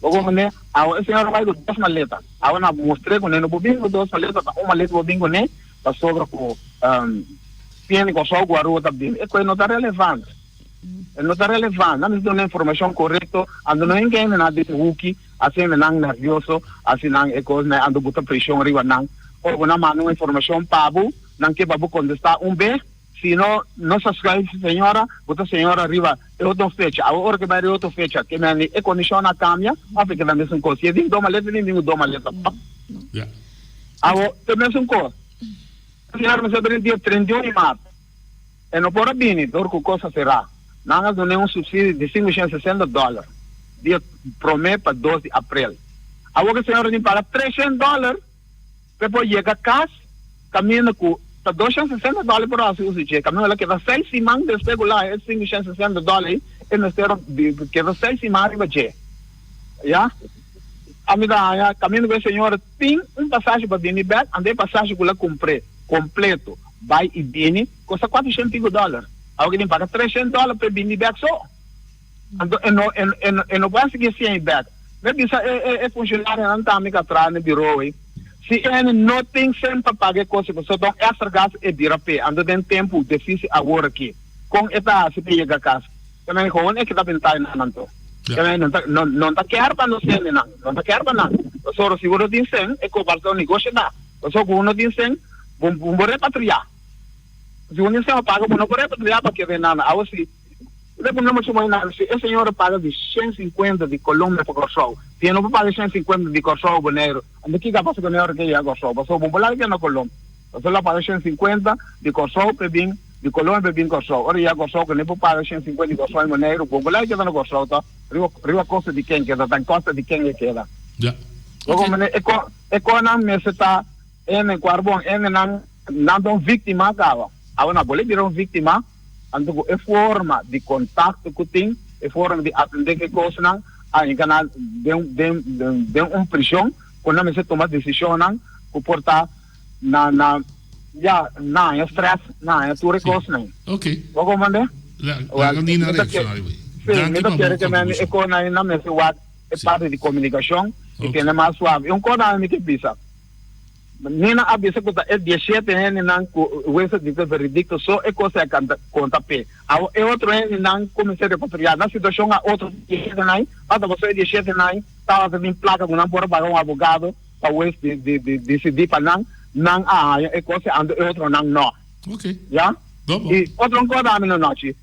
Bo comprende? Awe e señor a bai ku dos maleta. Awe nan a mustr'é ku no bo bin ku dos maleta, ta un maleta bo bin kuné, pasobra ku tiene Kòrsou ku Aruba ta bin. E kos no ta relevante. E no ta relevante. Nan mester duna informashon korekto. Anto no hende hende nan den huki, hasi hende nan nervioso, hasi nan e kos, anto bo ta preshon riba nan. Ora ku nan manda un informashon pa bo, nan ke pa bo kontestá un be. Si no, no sa schuif, señora, bo ta señora riba e otro fecha. Awe ora ke bai riba otro fecha, ke men e kondishon a kambia, of e keda mesun kos. Si e tin dos maleta, e tin tin ku dos maleta. Ja. Awo, ta mesun kos. Señora mester bini dia 31 di maart. E no por a bini dor ku kos a será. Nan a dun'é un supsidio di 560 dòler dia promé pa dos di aprel. Awo ke señora tin paga 300 dòler. P'e por yega kas kaminda ku ta 260 dòler por hasi uso dje. Kaminda el a keda seis siman despues ku laha e 560 dòler ei, e mester a keda seis siman riba dje. Ya. Ami ta haña kaminda ku e señora tin un pasashi pa bini bèk, anto e pasashi ku el a kumpr'é kompleto bai i bini kosta 400 piku dòler. Awor ke tin paga 300 dòler p'e bini bèk so. Anto e no e no e no por hasi ke siña bek. Mi a bisa e e e funcionarionan tambe ku a traha na e biro ei, si e no tin sen pa paga e kos ei pasobra ta un extra gasto e bira p'e. Anto den tempu difícil awor aki, kon e ta hasi pa yega kas? Te men gewoon e kita benta einan anto. Te men no ta no no ta kier pa nos hendenan, no ta kier pa nan. Pasobra si bo no tin sen e kobar ta un negoshi ta. Pasobra ku bo no tin sen bo bo por repatriá. Si bo no tin sen pa paga bo no por repatriá pa keda einan. Awo si. Lo ku no muchu mooi nan si e señora paga di 150 di Colombia pa Kòrsou. Si e no por paga 150 di Kòrsou Boneiru, anto kiko a pasa ku e ora ke yega Kòrsou? Pasobra bo por laga keda na Colombia. Pasobra el a paga 150 di Kòrsou pa e bin di Colombia pa e bin Kòrsou. Ora e yega Kòrsou ku no por paga 150 di Kòrsou i Boneiru, bo por laga keda na Kòrsou ta riba riba kosta di ken keda, ta kosta di ken e keda. Ja. Bo komprende? E ko e konan mester ta ene kuarbon ene nan nan ta un víktima kaba. Awe nan bo bira un víktima. Anto ku e forma di kontakto ku tin, e forma di atendé ku e kosnan, a hinka nan den den den un prishon ku nan mester tuma desishonnan ku por ta na na ya nan haña strès, nan haña tur e kosnan. Ok. Bo komprendé? Laga Nina reakshoná riba ei. Sí, mi ta kere ke men e kosnan nan mester wak e parti di komunikashon i tene mas suave. I un kos tambe mi ke bisa. Nina a bisa ku ta e dieshete hendenan ku wesa dikta veredikto so e kos ei a kanta konta p'e. Awor e otro hendenan kuminsá repatriá. Na situashon a otro dieshetenan ei, tabata pasobra e dieshetenan ei tabata tin plaka ku nan por a paga un abogado pa wes disidí pa nan, nan a haña e kos ei, anto e otronan nò. Ok. Ya? I otro un kos ami no nochi.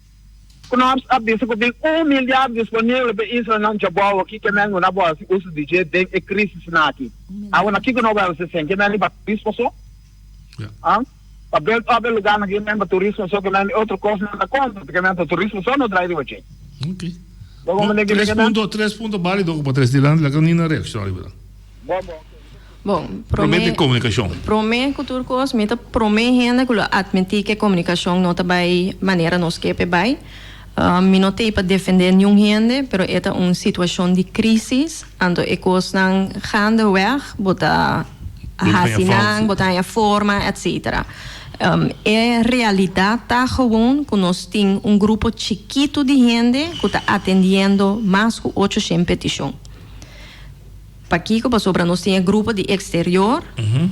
Knops a bisa ku tin un milyard disponibel pa e islanan djabou aki ke men ku na bo hasi uso di dje den e krisisnan aki. Awe na kiko no bo hasi esei? Ke men riba turismo so? Ah? Pa build up e lugarnan ke men pa turismo so ke men otro kosnan ta konta ke men ta turismo so no drai riba dje. Ok. Bo Tres punto, tres punto balido ku bo tres dilanti laga Nina reakshoná riba nan. Bon bon. Bon, Promé promé di komunikashon. Promé ku tur kos, mi ta promé hende ku lo atmití ku e komunikashon no ta bai manera nos ke p'e bai. Mi no t'ei pa defendé niun hende, pero e ta un situashon di krísis, anto e kosnan gaandeweg bo ta hasi nan, bo ta haña forma, etcetera. E realidat ta gewoon ku nos tin un grupo chikitu di hende ku ta atendiendo mas ku ochoshen petishon. Pakiko? Pasobra nos tin e grupo di exterior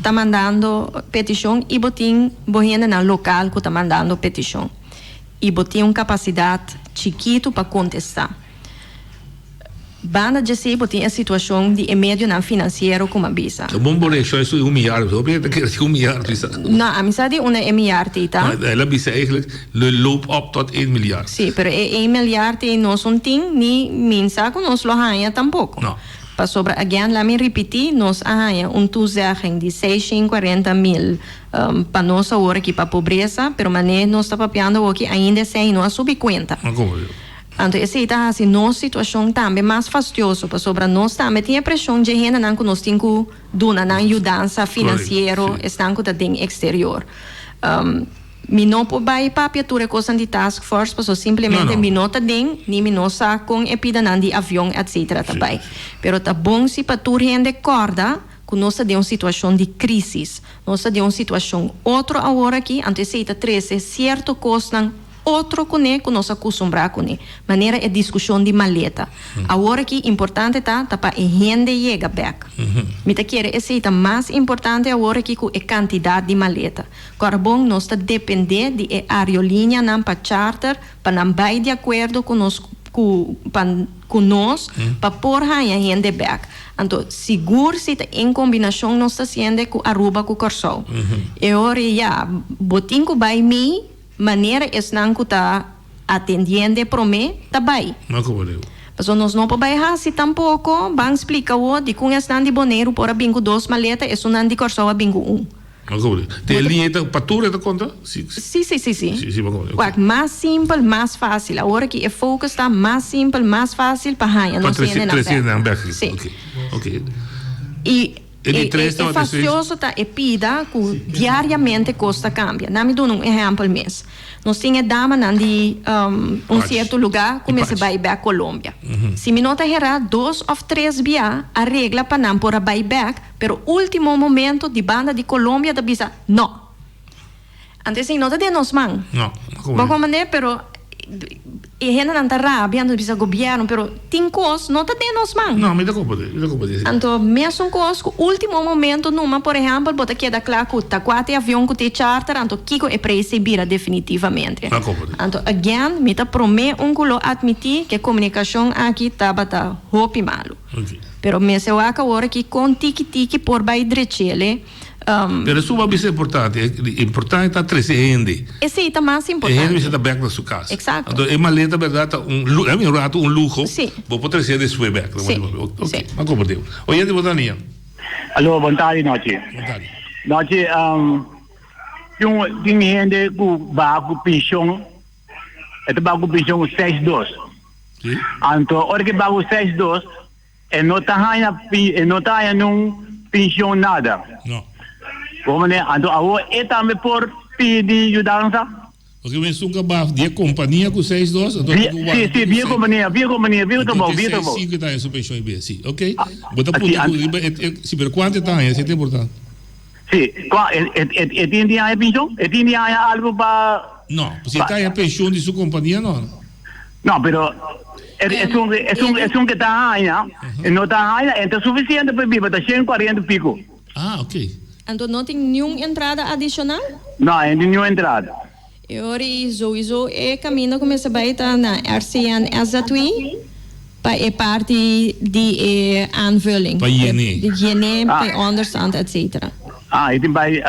ta mandando peticion y bo tin bo hendenan local cu ta mandando peticion. Y bo tin un capacidad chikito pa contesta. Banda djesey bo tin e situacion di e medionan financiero cu m'a bisa. Ta bon bo reaccion esun di un miar. Hopi hende ta kere di un miar bisa. No, ami sa di una e miar tei ta. Ma el a bisa eigenlijk lo loop op tot een miljard. Si, pero e een miljard tei nos un tin ni minsa cu nos lo haña tampoco. No. Pasobra again laat mi ripití, nos a haña un toezegging di 640 mil pa nos awor aki pa pobresa, pero manera nos ta papiando awoki ainda esei no a subi kuenta. Anto esei ta hasi nos situashon tambe mas fastioso, pasobra nos tambe tin e preshon dje hendenan ku nos tin ku duna nan yudansa finansiero, esnan ku ta den eksterior. Mi no por bai papia tur e kosnan di task force paso simplemente mi no ta den ni mi no sa kon e pidanan di avion etc ta bai. Pero ta bon si pa tur hende kòrda ku nos ta den un situashon di krisis. Nos ta den un situashon otro awor aki anto esei ta trese sierto kosnan otro kuné ku nos a kustumbrá kuné. Manera e diskushon di maleta. Awor aki importante ta ta pa e hende yega bèk. Mi ta kere esei ta mas importante awor aki ku e kantidat di maleta. Kòrbon nos ta dependé di e aerolíneanan pa charter pa nan bai di akuerdo ku nos ku pa ku nos pa por haña hende bèk. Anto sigur si ta en kombinashon nos ta hasiende ku Aruba ku Kòrsou. E ora ya bo tin ku bai mi manera esnan ku ta atendiende promé ta bai. Pasobra nos no por bai hasi tampoko ban splika awor dikun esnan di Boneiru por a bin ku dos maleta esunnan di Kòrsou a bin ku un. Te e liña ta pa tur e ta konta? Si, si, si, si. Si, si, Wak, mas simpel, mas fácil. Awor aki e focus ta mas simpel, mas fácil pa haña nos hendenan bek. Pa bek. Si. Ok, ok. I e, e, e fastioso ta e pida ku diariamente kos ta kambia. Na mi duna un ehèmpel mes. Nos tin e damanan di un cierto lugar cu mester bay bek Colombia. Si mi no ta hera, dos of tres bia a regla pa nan por a bay bek, pero ultimo momento di banda di Colombia ta bisa no. Anto esey no ta den nos man. Bo comprende? Pero e hendenan ta rabia, anto bisa gobierno, pero tin cos no ta den nos man. No, mi ta comprende, mi ta comprende, si. Anto mesun cos cu ultimo momento numa, por ehempel, bo ta keda cla cu ta cua t'e avion cu t'e charter, anto kico e prijs ei bira definitivamente. Ta comprende. Anto again, mi ta prome un cu lo admiti cu e comunicacion aki tabata hopi malo. Ok. Pero mester wak awor aki con tiki tiki por bay drechele. Pero esun a bisa importante, importante ta trece hende. Esey ta mas importante. E hende mester ta bek na su cas. Exacto. Anto e maleta berdad ta un un rato un luho. Si. Bo por trece despues bek. Si. Ok, a comprende. Oyente bo ta nia. Alo, bon tardi Nochi. Bon tardi. Nochi, tin tin hende cu baha cu pension, e ta baha cu pension seis dos. Si. Anto ora ke baha cu seis dos. E no ta haña e no ta haña nun pensioen nada. No. Bo manera, anto awor e tambe por pidi yudansa? Porque men sun kaba di e kompania ku seis dos, anto tin ku warda. Si, si, di e kompania, di e kompania, di e trabou, di e trabou. Anto seis sinku ta haña su pensioen be, si, ok. Bo ta puntra ku riba e, e, si, pero kuantu e ta haña, esei ta importante. Si, kua, e, e, e, e tin di haña pensioen? E tin di haña algu pa. No, si e ta haña pensioen di su kompania, no. No, pero esun, esun, esun ke ta haña, e no ta haña, e ta suficiente pa e biba, ta 140 pico. Ah, ok. Anto no tin niun entrada adicional? No, e no tin niun entrada. E ora ei souiso e caminda cu mester bay ta na RCN SZW pa e parti di e aanvulling. Pa yene. Di yene, pa e onderstand, etcetera. Ah, e tin bay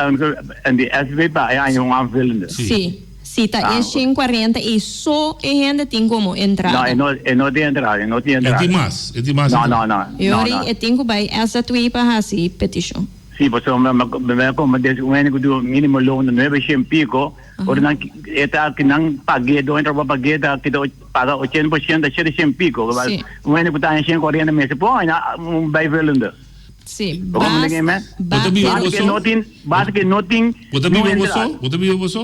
en di SZW pa e haña un aanvullende. Si. Si ta e 140 ei so e hende tin komo entrada. No, e no, e no tin entrada, e no tin E entrada. tin mas, e tin mas No, entrada. no, no, E no, ora no. ei e tin ku bai SZW pa hasi petishon. Sí, pasobra mi mi mi a komprendé si un hende ku tin mínimo loon di nuebe shen piko, ora nan e ta ki nan pag'é, doño trabou pag'é ta kita paga 80% shete shen piko. Sí. Un hende ku ta haña 140 mester por haña un bijvullende. Sí, Bo komprendé ke men? Bo ta biba Basta bo ke so? no tin, basta ke no tin Bo ta niun biba bo entrada. so? Bo ta biba bo so?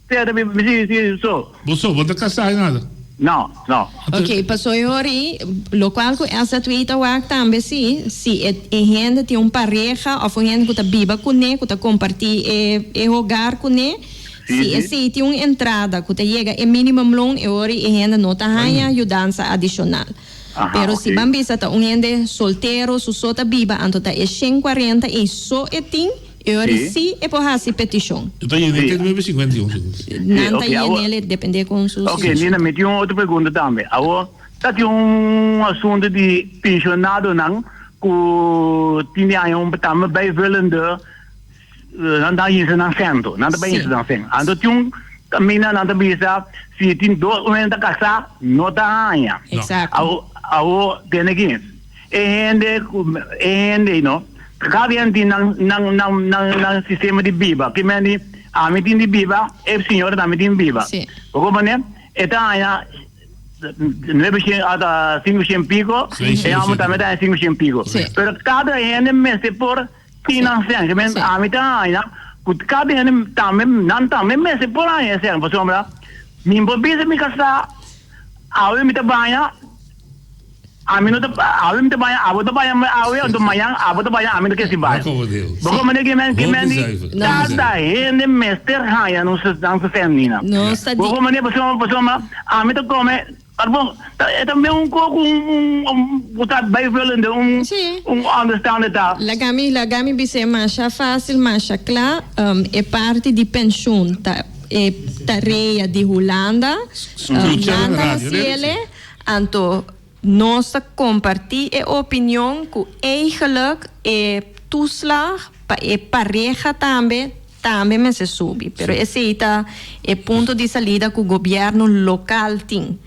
Sí, ta biba, sí, sí, so. Bo so, bo ta kasá i nada? No, no. Ok, paso e ora ei, lokual ku SZW ta wak tambe si, si e e hende tin un pareha òf un hende ku ta biba kuné, ku ta kompartí e e hogar kuné, Sí, si sí. esei tin un entrada ku ta yega e minimumloon, e ora ei e hende no ta haña yudansa adishonal. Aha, Pero si ok. ban bisa ta un hende soltero, su so ta biba, anto ta e 140 ei so e tin, E ora Sí. sí e por hasi petishon. E ta yena Sí. te nuebe sinkuenta i un segun. Sí, Nan ta ok, awor. yen'el depende kon su Ok, situashon Nina, ta. mi tin un otro pregunta tambe. Awor, ta tin un asunto di pensionadonan ku tin di aña un tambe bijvullende, nan ta yinsa nan sento, nan ta bai Sí. yinsa nan sen. Anto tin un kaminda nan ta bisa si tin dos un hende ta kasá, no ta haña. No. Eksakto. Awor, awor tene ki. E hende ku e hende no kada hende tin nan nan nan nan nan sistema di biba ki men di ami tin di biba e señora tambe tin biba Sí. bo comprende e ta haña nuebe shen ata sinku shen piko Seis e homber tambe ta haña sinku shen piko Sí. pero kada hende mester por tin nan sèn ki men Sí. ami ta haña ku kada hende tambe nan tambe mester por haña e sèn pasobra mi por bisa mi kasá awe mi ta baña. Ami no ta, awe mi ta baña, abo ta baña awe, anto mañan abo ta baña, ami ta kesi baña. Bo comprende ki men, ki men di cada hende mester haña nan su, nan su femina. Bo comprende pasobra, pasobra ami ta come, bo, e ta un koko un, un, un, bo ta bijvullende, un, un understande ta. Laga mi, laga mi bis'é masha fácil, masha kla, e parti di penshun ta e tarea di Hulanda, nan ta hasiel. Anto nos ta comparti e opinion cu eigenlijk e toeslag pa e pareha tambe tambe mester subi. Pero esey ta e punto di salida cu gobierno local tin.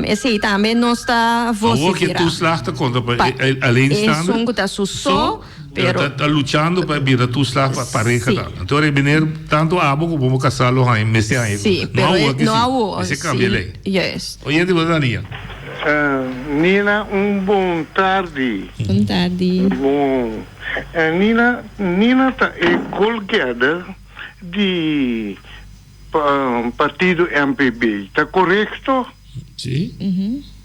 Esey tambe nos ta Awor cu e vocifera. toeslag ta conta pa Pa e alleenstaande. esun cu ta su so, Pero pero ta luchando pa bira toeslag pa pareha Sí. tambe. Anto ora e meneer tanto abo como bo casá lo haña mester haña. Sí, No pero awor e ki no sí. awor, Mester cambia sí. ley. Juist. Oyente bo ta Nia. Nina un bon tardi. Bon tardi. Bon. Nina, Nina ta e goalgetter di partido MPB. Ta korekto? Sí.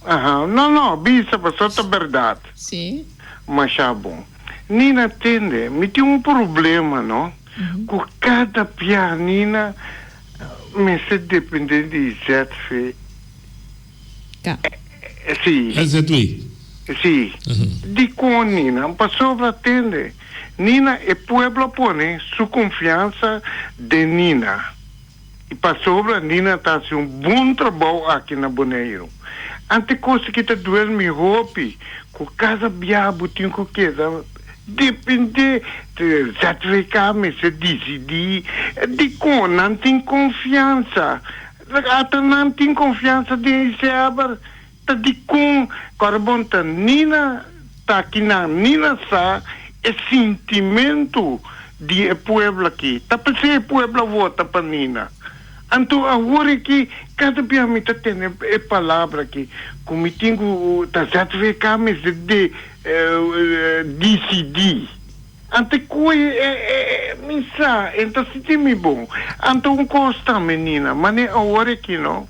Aha. No, no, bisa pasobra ta bèrdat. Sí. Masha bon. Nina tende, mi tin un problema no, ku kada bia Nina mester depende di ZV. K. Sí. SZW. Sí. Dikon Nina? Pasobra tende, Nina e pueblo a pone su konfiansa den Nina. I pasobra Nina ta hasi un bon trabou aki na Boneiru. Ante kos ki ta duel mi hopi ku kada bia bo tin ku keda depende di ZVK mester disidí dikon nan tin konfiansa. Ata nan tin konfiansa den Iseaber ta dikon kòrda bon ta Nina ta akinan Nina sa e sintimentu di e pueblo aki ta p'esei e pueblo a vota pa Nina anto awor aki kada bia mi ta tene e palabra aki ku mi tin ku ta ZVK mester de disidí anto koe e e mi sa e ta sinti mi bon anto un kos tambe Nina mane awor aki no.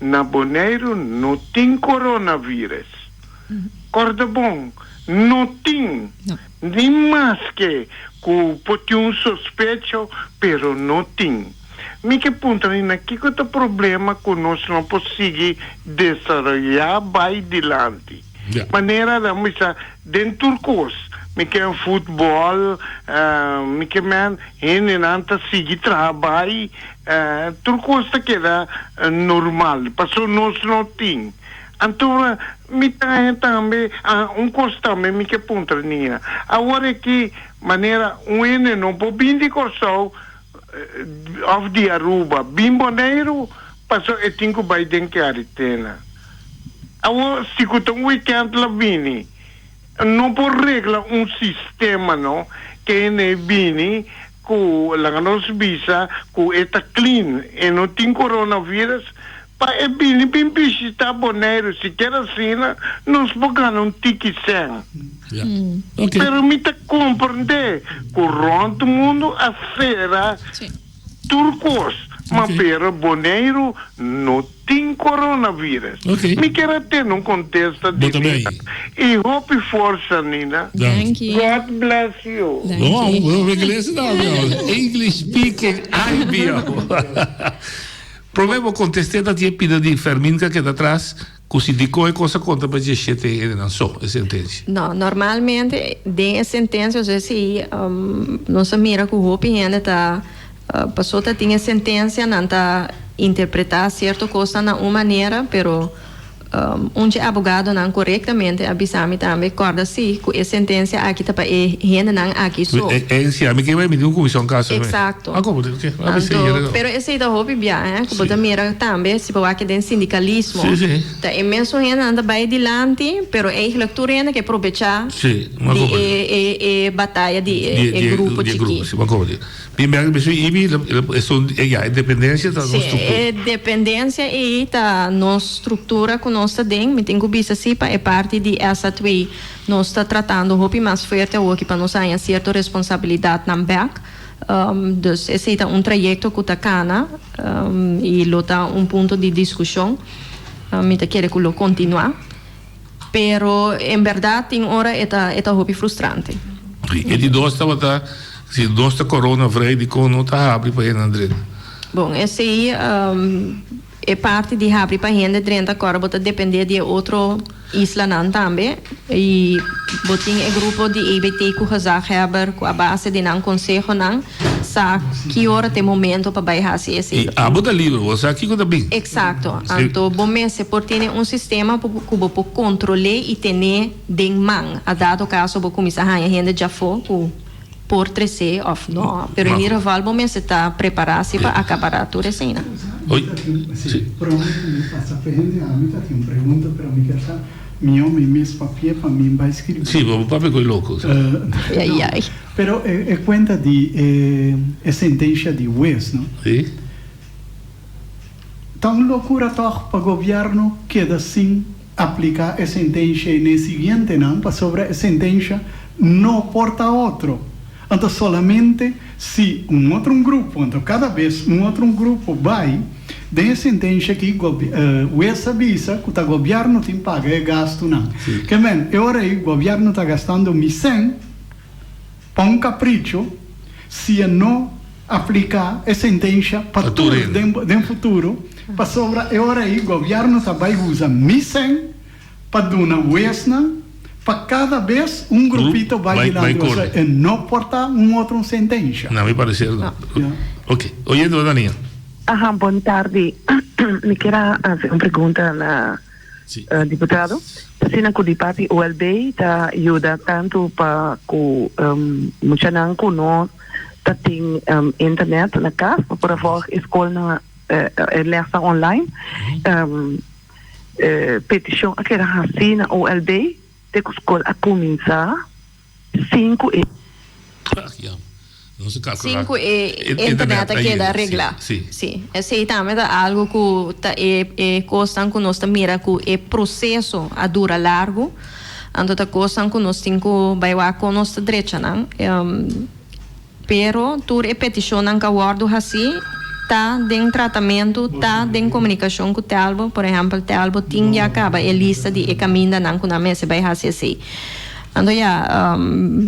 Na Boneiru no tin coronavirus. Corda bon, no tin. Ni maske cu por tin un sospecho, pero no tin. Mi ke puntra ni na kico ta problema cu nos no por sigui desaroya bay dilanti. Manera nan bisa den tur cos, mi ke futbol, mi ke men hendenan ta sigui traha bay Tur kos ta keda normal, paso nos no tin. Anto mi ta haña tambe, un kos tambe mi ke puntra Nina. Awor aki manera un hende no por bin di Kòrsou. òf di Aruba bin Boneiru paso e tin ku bai den karetena. Awor si ku ta un wikènt la bini no por regla un sistema no ke hende e bini ku laga nos bisa ku e ta clean e no tin coronavirus pa e bini bin bishita Boneiru sikiera asina nos por gana un tiki sèn. Pero mi ta komprendé ku rònt mundu a sera tur kos, ma pero Boneiru no tin coronavirus. Mi kier a tende un kontesta di Nina i hopi forsa Nina. God bless you. English speaking IBO. Prome bo kontest'é ta tin e pida di Fermin ka keda tras ku si dikon e kos a konta pa diesshete hendenan so e sentensia. No, normalmente den e sentensia osea si nos a mira ku hopi hende ta paso ta tin e sentensia nan ta interpretá sierto kosnan na un manera pero Un dje abogadonan korektamente a bisa mi tambe, Kòrda si ku e sentensia aki ta pa e hendenan aki so. E si ami ke bai miti un komishon kaso mi. Eksakto. Ah komo ke a bisa Anto, yere. pero esei ta hopi bia, eh, ku bo ta mira tambe si bo wak den sindikalismo. Si, si. Ta e mesun hendenan ta bai dilanti, pero eigentlik tur hende ke probechá Si, mi a di komprende. e e e bataya di e e grupo Di e chikí. grupo, si, mi a komprende. Bin bek bisa ibi esun ya e dependencia ta nos struktura. Si, e dependencia ei ta nos struktura ku nos ta den. Mi tin ku bisa si pa e parti di SZW nos ta tratando hopi mas fuerte awoki pa nos haña sierto responsabilidatnan bek. Dus esei ta un trayekto ku ta kana i lo ta un punto di diskushon. Mi ta kere ku lo kontinuá. Pero en berdad tin ora e ta e ta hopi frustrante. E di dos tabata si nos ta corona vrij dikon no ta habri pa hende drenta? Bon esei e parti di habri pa hende drenta kòrda bo ta depende di e otro islanan tambe i bo tin e grupo di EBT ku gezaghebber ku a base di nan konsehonan sa ki ora ta e momento pa bai hasi esei. I abo ta liber, bo sa kiko ta bin. Eksakto. Anto bo mester por tene un sistema ku bo por kontrol'é i ten'é den man. A dado kaso bo kuminsá haña hende djafó ku por tres'é òf no. Pero en ieder geval bo mester ta prepará si pa akapará tur eseinan. Sí. Prome ku mi pasa pa hende, ami ta tin un pregunta pero mi kier sa. Mihó mi mes papia pa mi bai skribí. Sí, bo papia koe loko. Ai ai. Pero e kuenta di e sentensia di hues, no? Sí. Ta un lokura tòg pa gobièrnu keda sin apliká e sentensia ei n'e siguientenan, pasobra e sentensia no por ta otro. Anto solamente si un otro un grupo, anto kada bes un otro un grupo bai den e sentencia aki hues a bisa cu ta gobierno tin paga e gastonan. Ke men e ora ei gobierno ta gastando mi cen pa un capricho si e no aplica e sentencia pa tur den futuro pasobra e ora ei gobierno ta bai usa mi cen pa duna huesnan pa cada bes un grupito bai dilanti osea e no por ta un otro un sentencia. Na mi parecer no. Ok. Oyente bo Dania. Aha, bon tardi. Mi kier a haci un pregunta na diputado. Ta asina cu di parti OLB ta yuda tanto pa cu muchanan cu no ta tin internet na cas pa por a volg e scolnan e lesnan online. E petishon a keda hasí na OLB te ku skol a kuminsá sin ku e. Sin ku e internet a keda reglá. Sí, esei tambe ta algu ku ta e e kosnan ku nos ta mira ku e proseso a dura largu. Anto ta kosnan ku nos tin ku bai wak kon nos ta drecha nan. Pero tur e petishonnan ku a wòrdu hasí ta den tratamentu, ta den komunikashon ku Telbo. Por ehèmpel, Telbo tin ya kaba e lista di e kamindanan ku nan mester bai hasi esei. Anto ya,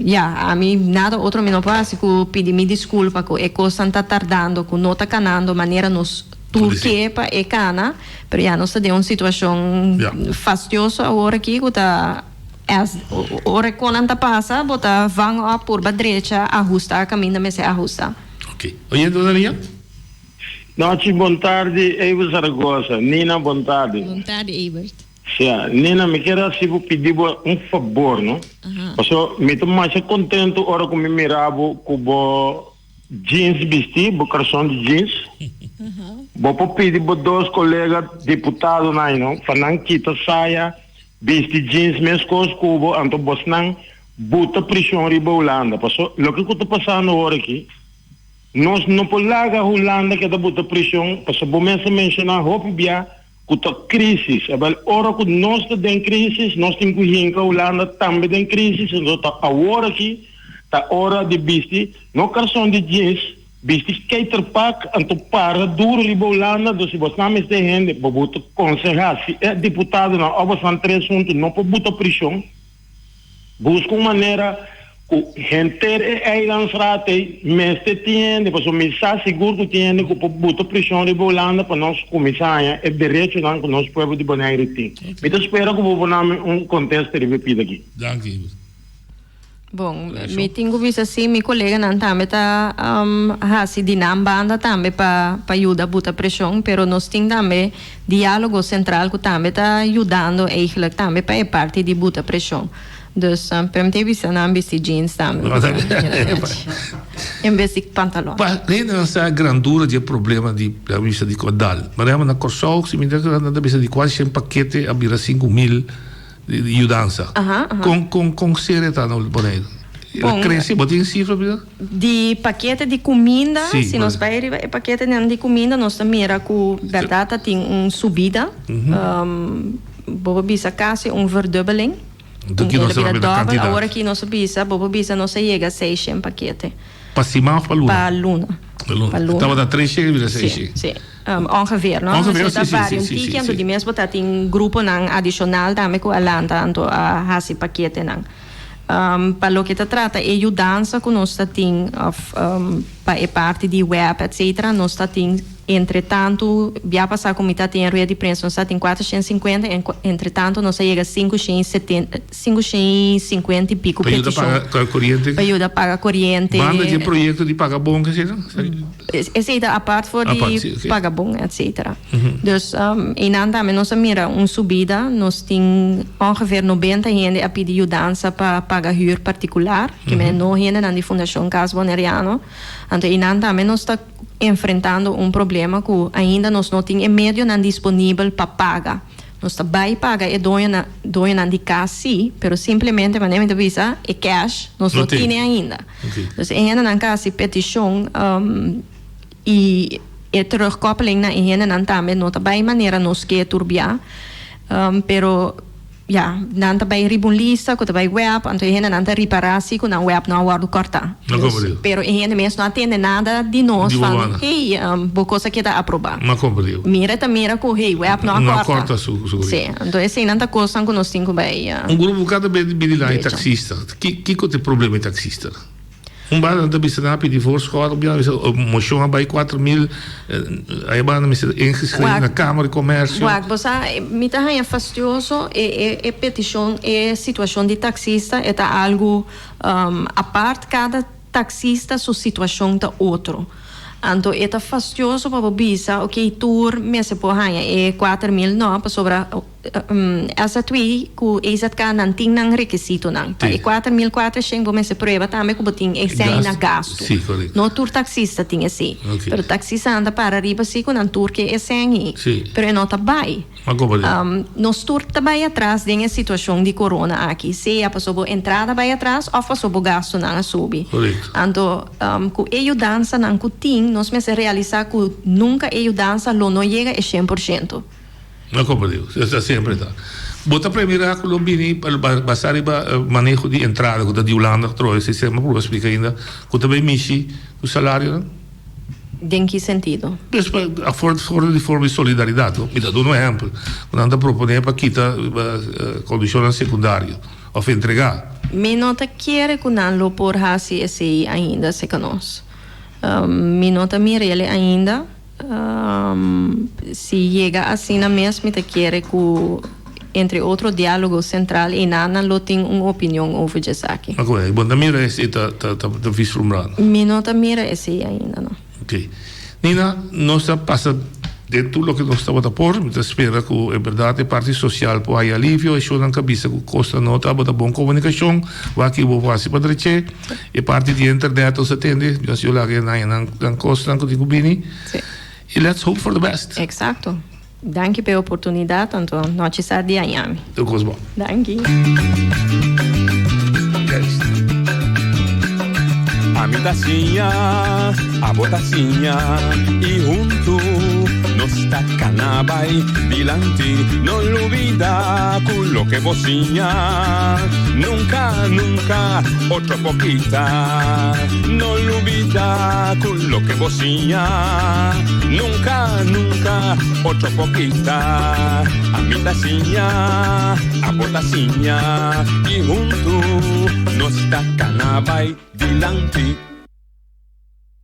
ya, ami nada otro mi no por hasi ku pidi mi diskulpa ku e kosnan ta tardando, ku no ta kanando manera nos tur ke pa e kana. Pero ya nos ta den un situashon fastioso awor aki ku ta. Es ora cu nan ta pasa, bo ta van op purba drecha, ahusta caminda mester ahusta. Ok. Oyente Dania? Nochi bon tardi Eber Zaragoza. Nina bon tardi. Bon tardi Ebert. Sia, Nina mi kier hasi bo pidi bo un fabor no. Paso mi ta masha contento ora cu mi mira bo cu bo. jeans bisti, bo karson di jeans. Bo por pidi bo dos kolega diputadonan ayno pa nan kita saya, bisti jeans meskos ku bo, anto bosnan buta prishon riba Hulanda. Paso loke ku ta pasando awor aki, nos no por laga Hulanda keda buta prishon, paso bo mes a menshoná hopi bia ku ta krísis. Awèl, ora ku nos ta den krísis, nos tin ku hinka Hulanda tambe den krísis. Enton ta awor aki ta ora di bisti no karson di jeans, bisti skaterpak, anto para duru riba Hulanda. Anto si bosnan mester hende, bo bo ta konsehá si e diputadonan òf bosnan tres huntu no por buta prishon. Buska un manera ku henter e eilandsraad ei mester tin hende, pasobra mi sa sigur ku tin hende ku por buta preshon riba Hulanda pa nos kuminsá haña e derechonan ku nos pueblo di Boneiru tin. Mi ta spera ku bo por na mi un kontesta riba e pida aki. Danki, Ivo. Bon, mi tin ku bisa si mi koleganan tambe ta hasi di nan banda tambe pa pa yuda buta preshon, pero nos tin tambe Diálogo Sentral ku tambe ta yudando eigenlijk tambe pa e parti di buta preshon. Dus Pem te bisa nan bisti jeans tambe. En bes di pantalon. Pa hendenan sa grandura di e problema di a bisa di Kordal. Por ehempel na Kòrsou si mi ta nan ta bisa di kuasi shen pakete a bira 5000 di yudansa. Kon kon kon serio ta na Boneiru? El a krese? Bo tin sifra bisa? Di pakete di kuminda, si nos bai riba e paketenan di kuminda nos ta mira ku bèrdat ta tin un subida, bo por bisa kasi un verdubbeling. El a bira dòbel, awor aki nos a bisa, bo por bisa nos a yega seishen pakete. Pa siman òf pa luna? Pa luna. Pa luna. Tabata treshen a bira seishen. Si, si. Ongeveer, no? Ongeveer, si, si, si, si, si. Anto di mes bo ta tin gruponan adishonal tambe ku a lanta anto a hasi paketenan. Pa loke ta trata e yudansa ku nos ta tin òf pa e parti di web etcetera nos ta tin entre tantu bia pasá ku mi ta tin e rueda di prensa nos ta tin 450 en entre tantu nos a yega 570 550 i piku Pa yuda petishon paga koriente? pa yuda paga koriente. Banda di e proyekto di paga bon ke esei? Esei ta apart for di Apart, si, oké. paga bon etcetera. Dus einan tambe nos a mira un subida, nos tin ongeveer 90 hende a pidi yudansa pa paga huur partikular, ke men no hendenan di Fundashon Cas Boneriano. Anto einan tambe nos ta enfrentando un problema ku ainda nos no tin e medionan disponibel pa paga. Nos ta bai paga e doñonan doñonan di kas sí, pero simplemente manera mi ta bisa e cash nos no tine ainda. Dus e hendenan ka hasi petishon i e terugkoppeling na e hendenan tambe no ta bai manera nos ke tur bia, pero ya nan ta bai riba un lista ku ta bai web, anto e hendenan ta ripará si ku nan web no a wòrdu kòrtá. Pero e hende mes no a tende nada di nos van hey bo kos a keda aprobá. Mira ta mira ku hey web no a kòrta. Sí, anto eseinan ta kosnan ku nos tin ku bai. Un grupo kada bes di bini la e taksista. Kiko ta e problema e taksista? Un banda nan ta bisa nan a pidi voorschot, un bia nan a bisa moshon a bai 4000, ai banda mester ingeschreven na Kamer di Komersio. Wak, bo sa, mi ta haña fastioso e e e petishon, e situashon di taksista, e ta algu apart, kada taksista su situashon ta otro. Anto e ta fastioso pa bo bisa, oke, tur mester por haña e 4000, no, pasobra SZW ku EZK nan tin nan rekisitonan. Pa e 4400 bo mester prueba tambe ku bo tin esei na gastu. No tur taksista tin esei. Pero taksistanan ta para riba si ku nan tur ke esei ei. Pero e no ta bai. Nos tur ta bai atras den e situashon di corona aki. Sea pasobra bo entrada bai atras òf pasobra bo gastunan a subi. Anto ku e yudansanan ku tin nos mester realisá ku nunka e yudansa lo no yega e 100%. No komprendí. Esei siempre ta. Bo ta premirá ku lo bini basá riba maneho di entrada ku ta di Hulanda trohe e sistema ku bo a splika ainda ku ta bai mishi ku salarionan? Den ki sentido? Pues pa for di forma di solidaridat. Mi ta duna un ehèmpel ku nan ta proponé pa kita kondishonnan sekundario òf entregá. Mi no ta kere ku nan lo por hasi esei ainda serka nos. Mi no ta mir'el ainda. Si yega asina mes mi ta kere ku entre otro Diálogo Sentral i nan lo tin un opinion over djesaki. Oké, bo no ta mira esei ta ta vislumbrando? Mi no ta mira esei ainda no. Oké. Nina, nos ta pasa. Den tur loke nos tabata por, mi ta spera ku en bèrdat e parti sosial por haya alivio. E shownan ka bisa ku kosnan no tabata bon komunikashon, wak ki bo por hasi pa drech'é. E parti di internet nos a tende, Dios yo laga e haña nan kosnan ku tin ku bini. I let's hope for the best. Eksakto. Danki pa e oportunidat, anto nochi sa di añami. Tur kos bon. Danki. Ami ta siña, abo ta siña y huntu nos ta cana bay dilanti. No lubida cu loke bo siña nunca, nunca otro por kita. No lubida cu loke bo siña nunca, nunca otro por kita. Ami ta siña, abo ta siña y huntu nos ta cana bay dilanti.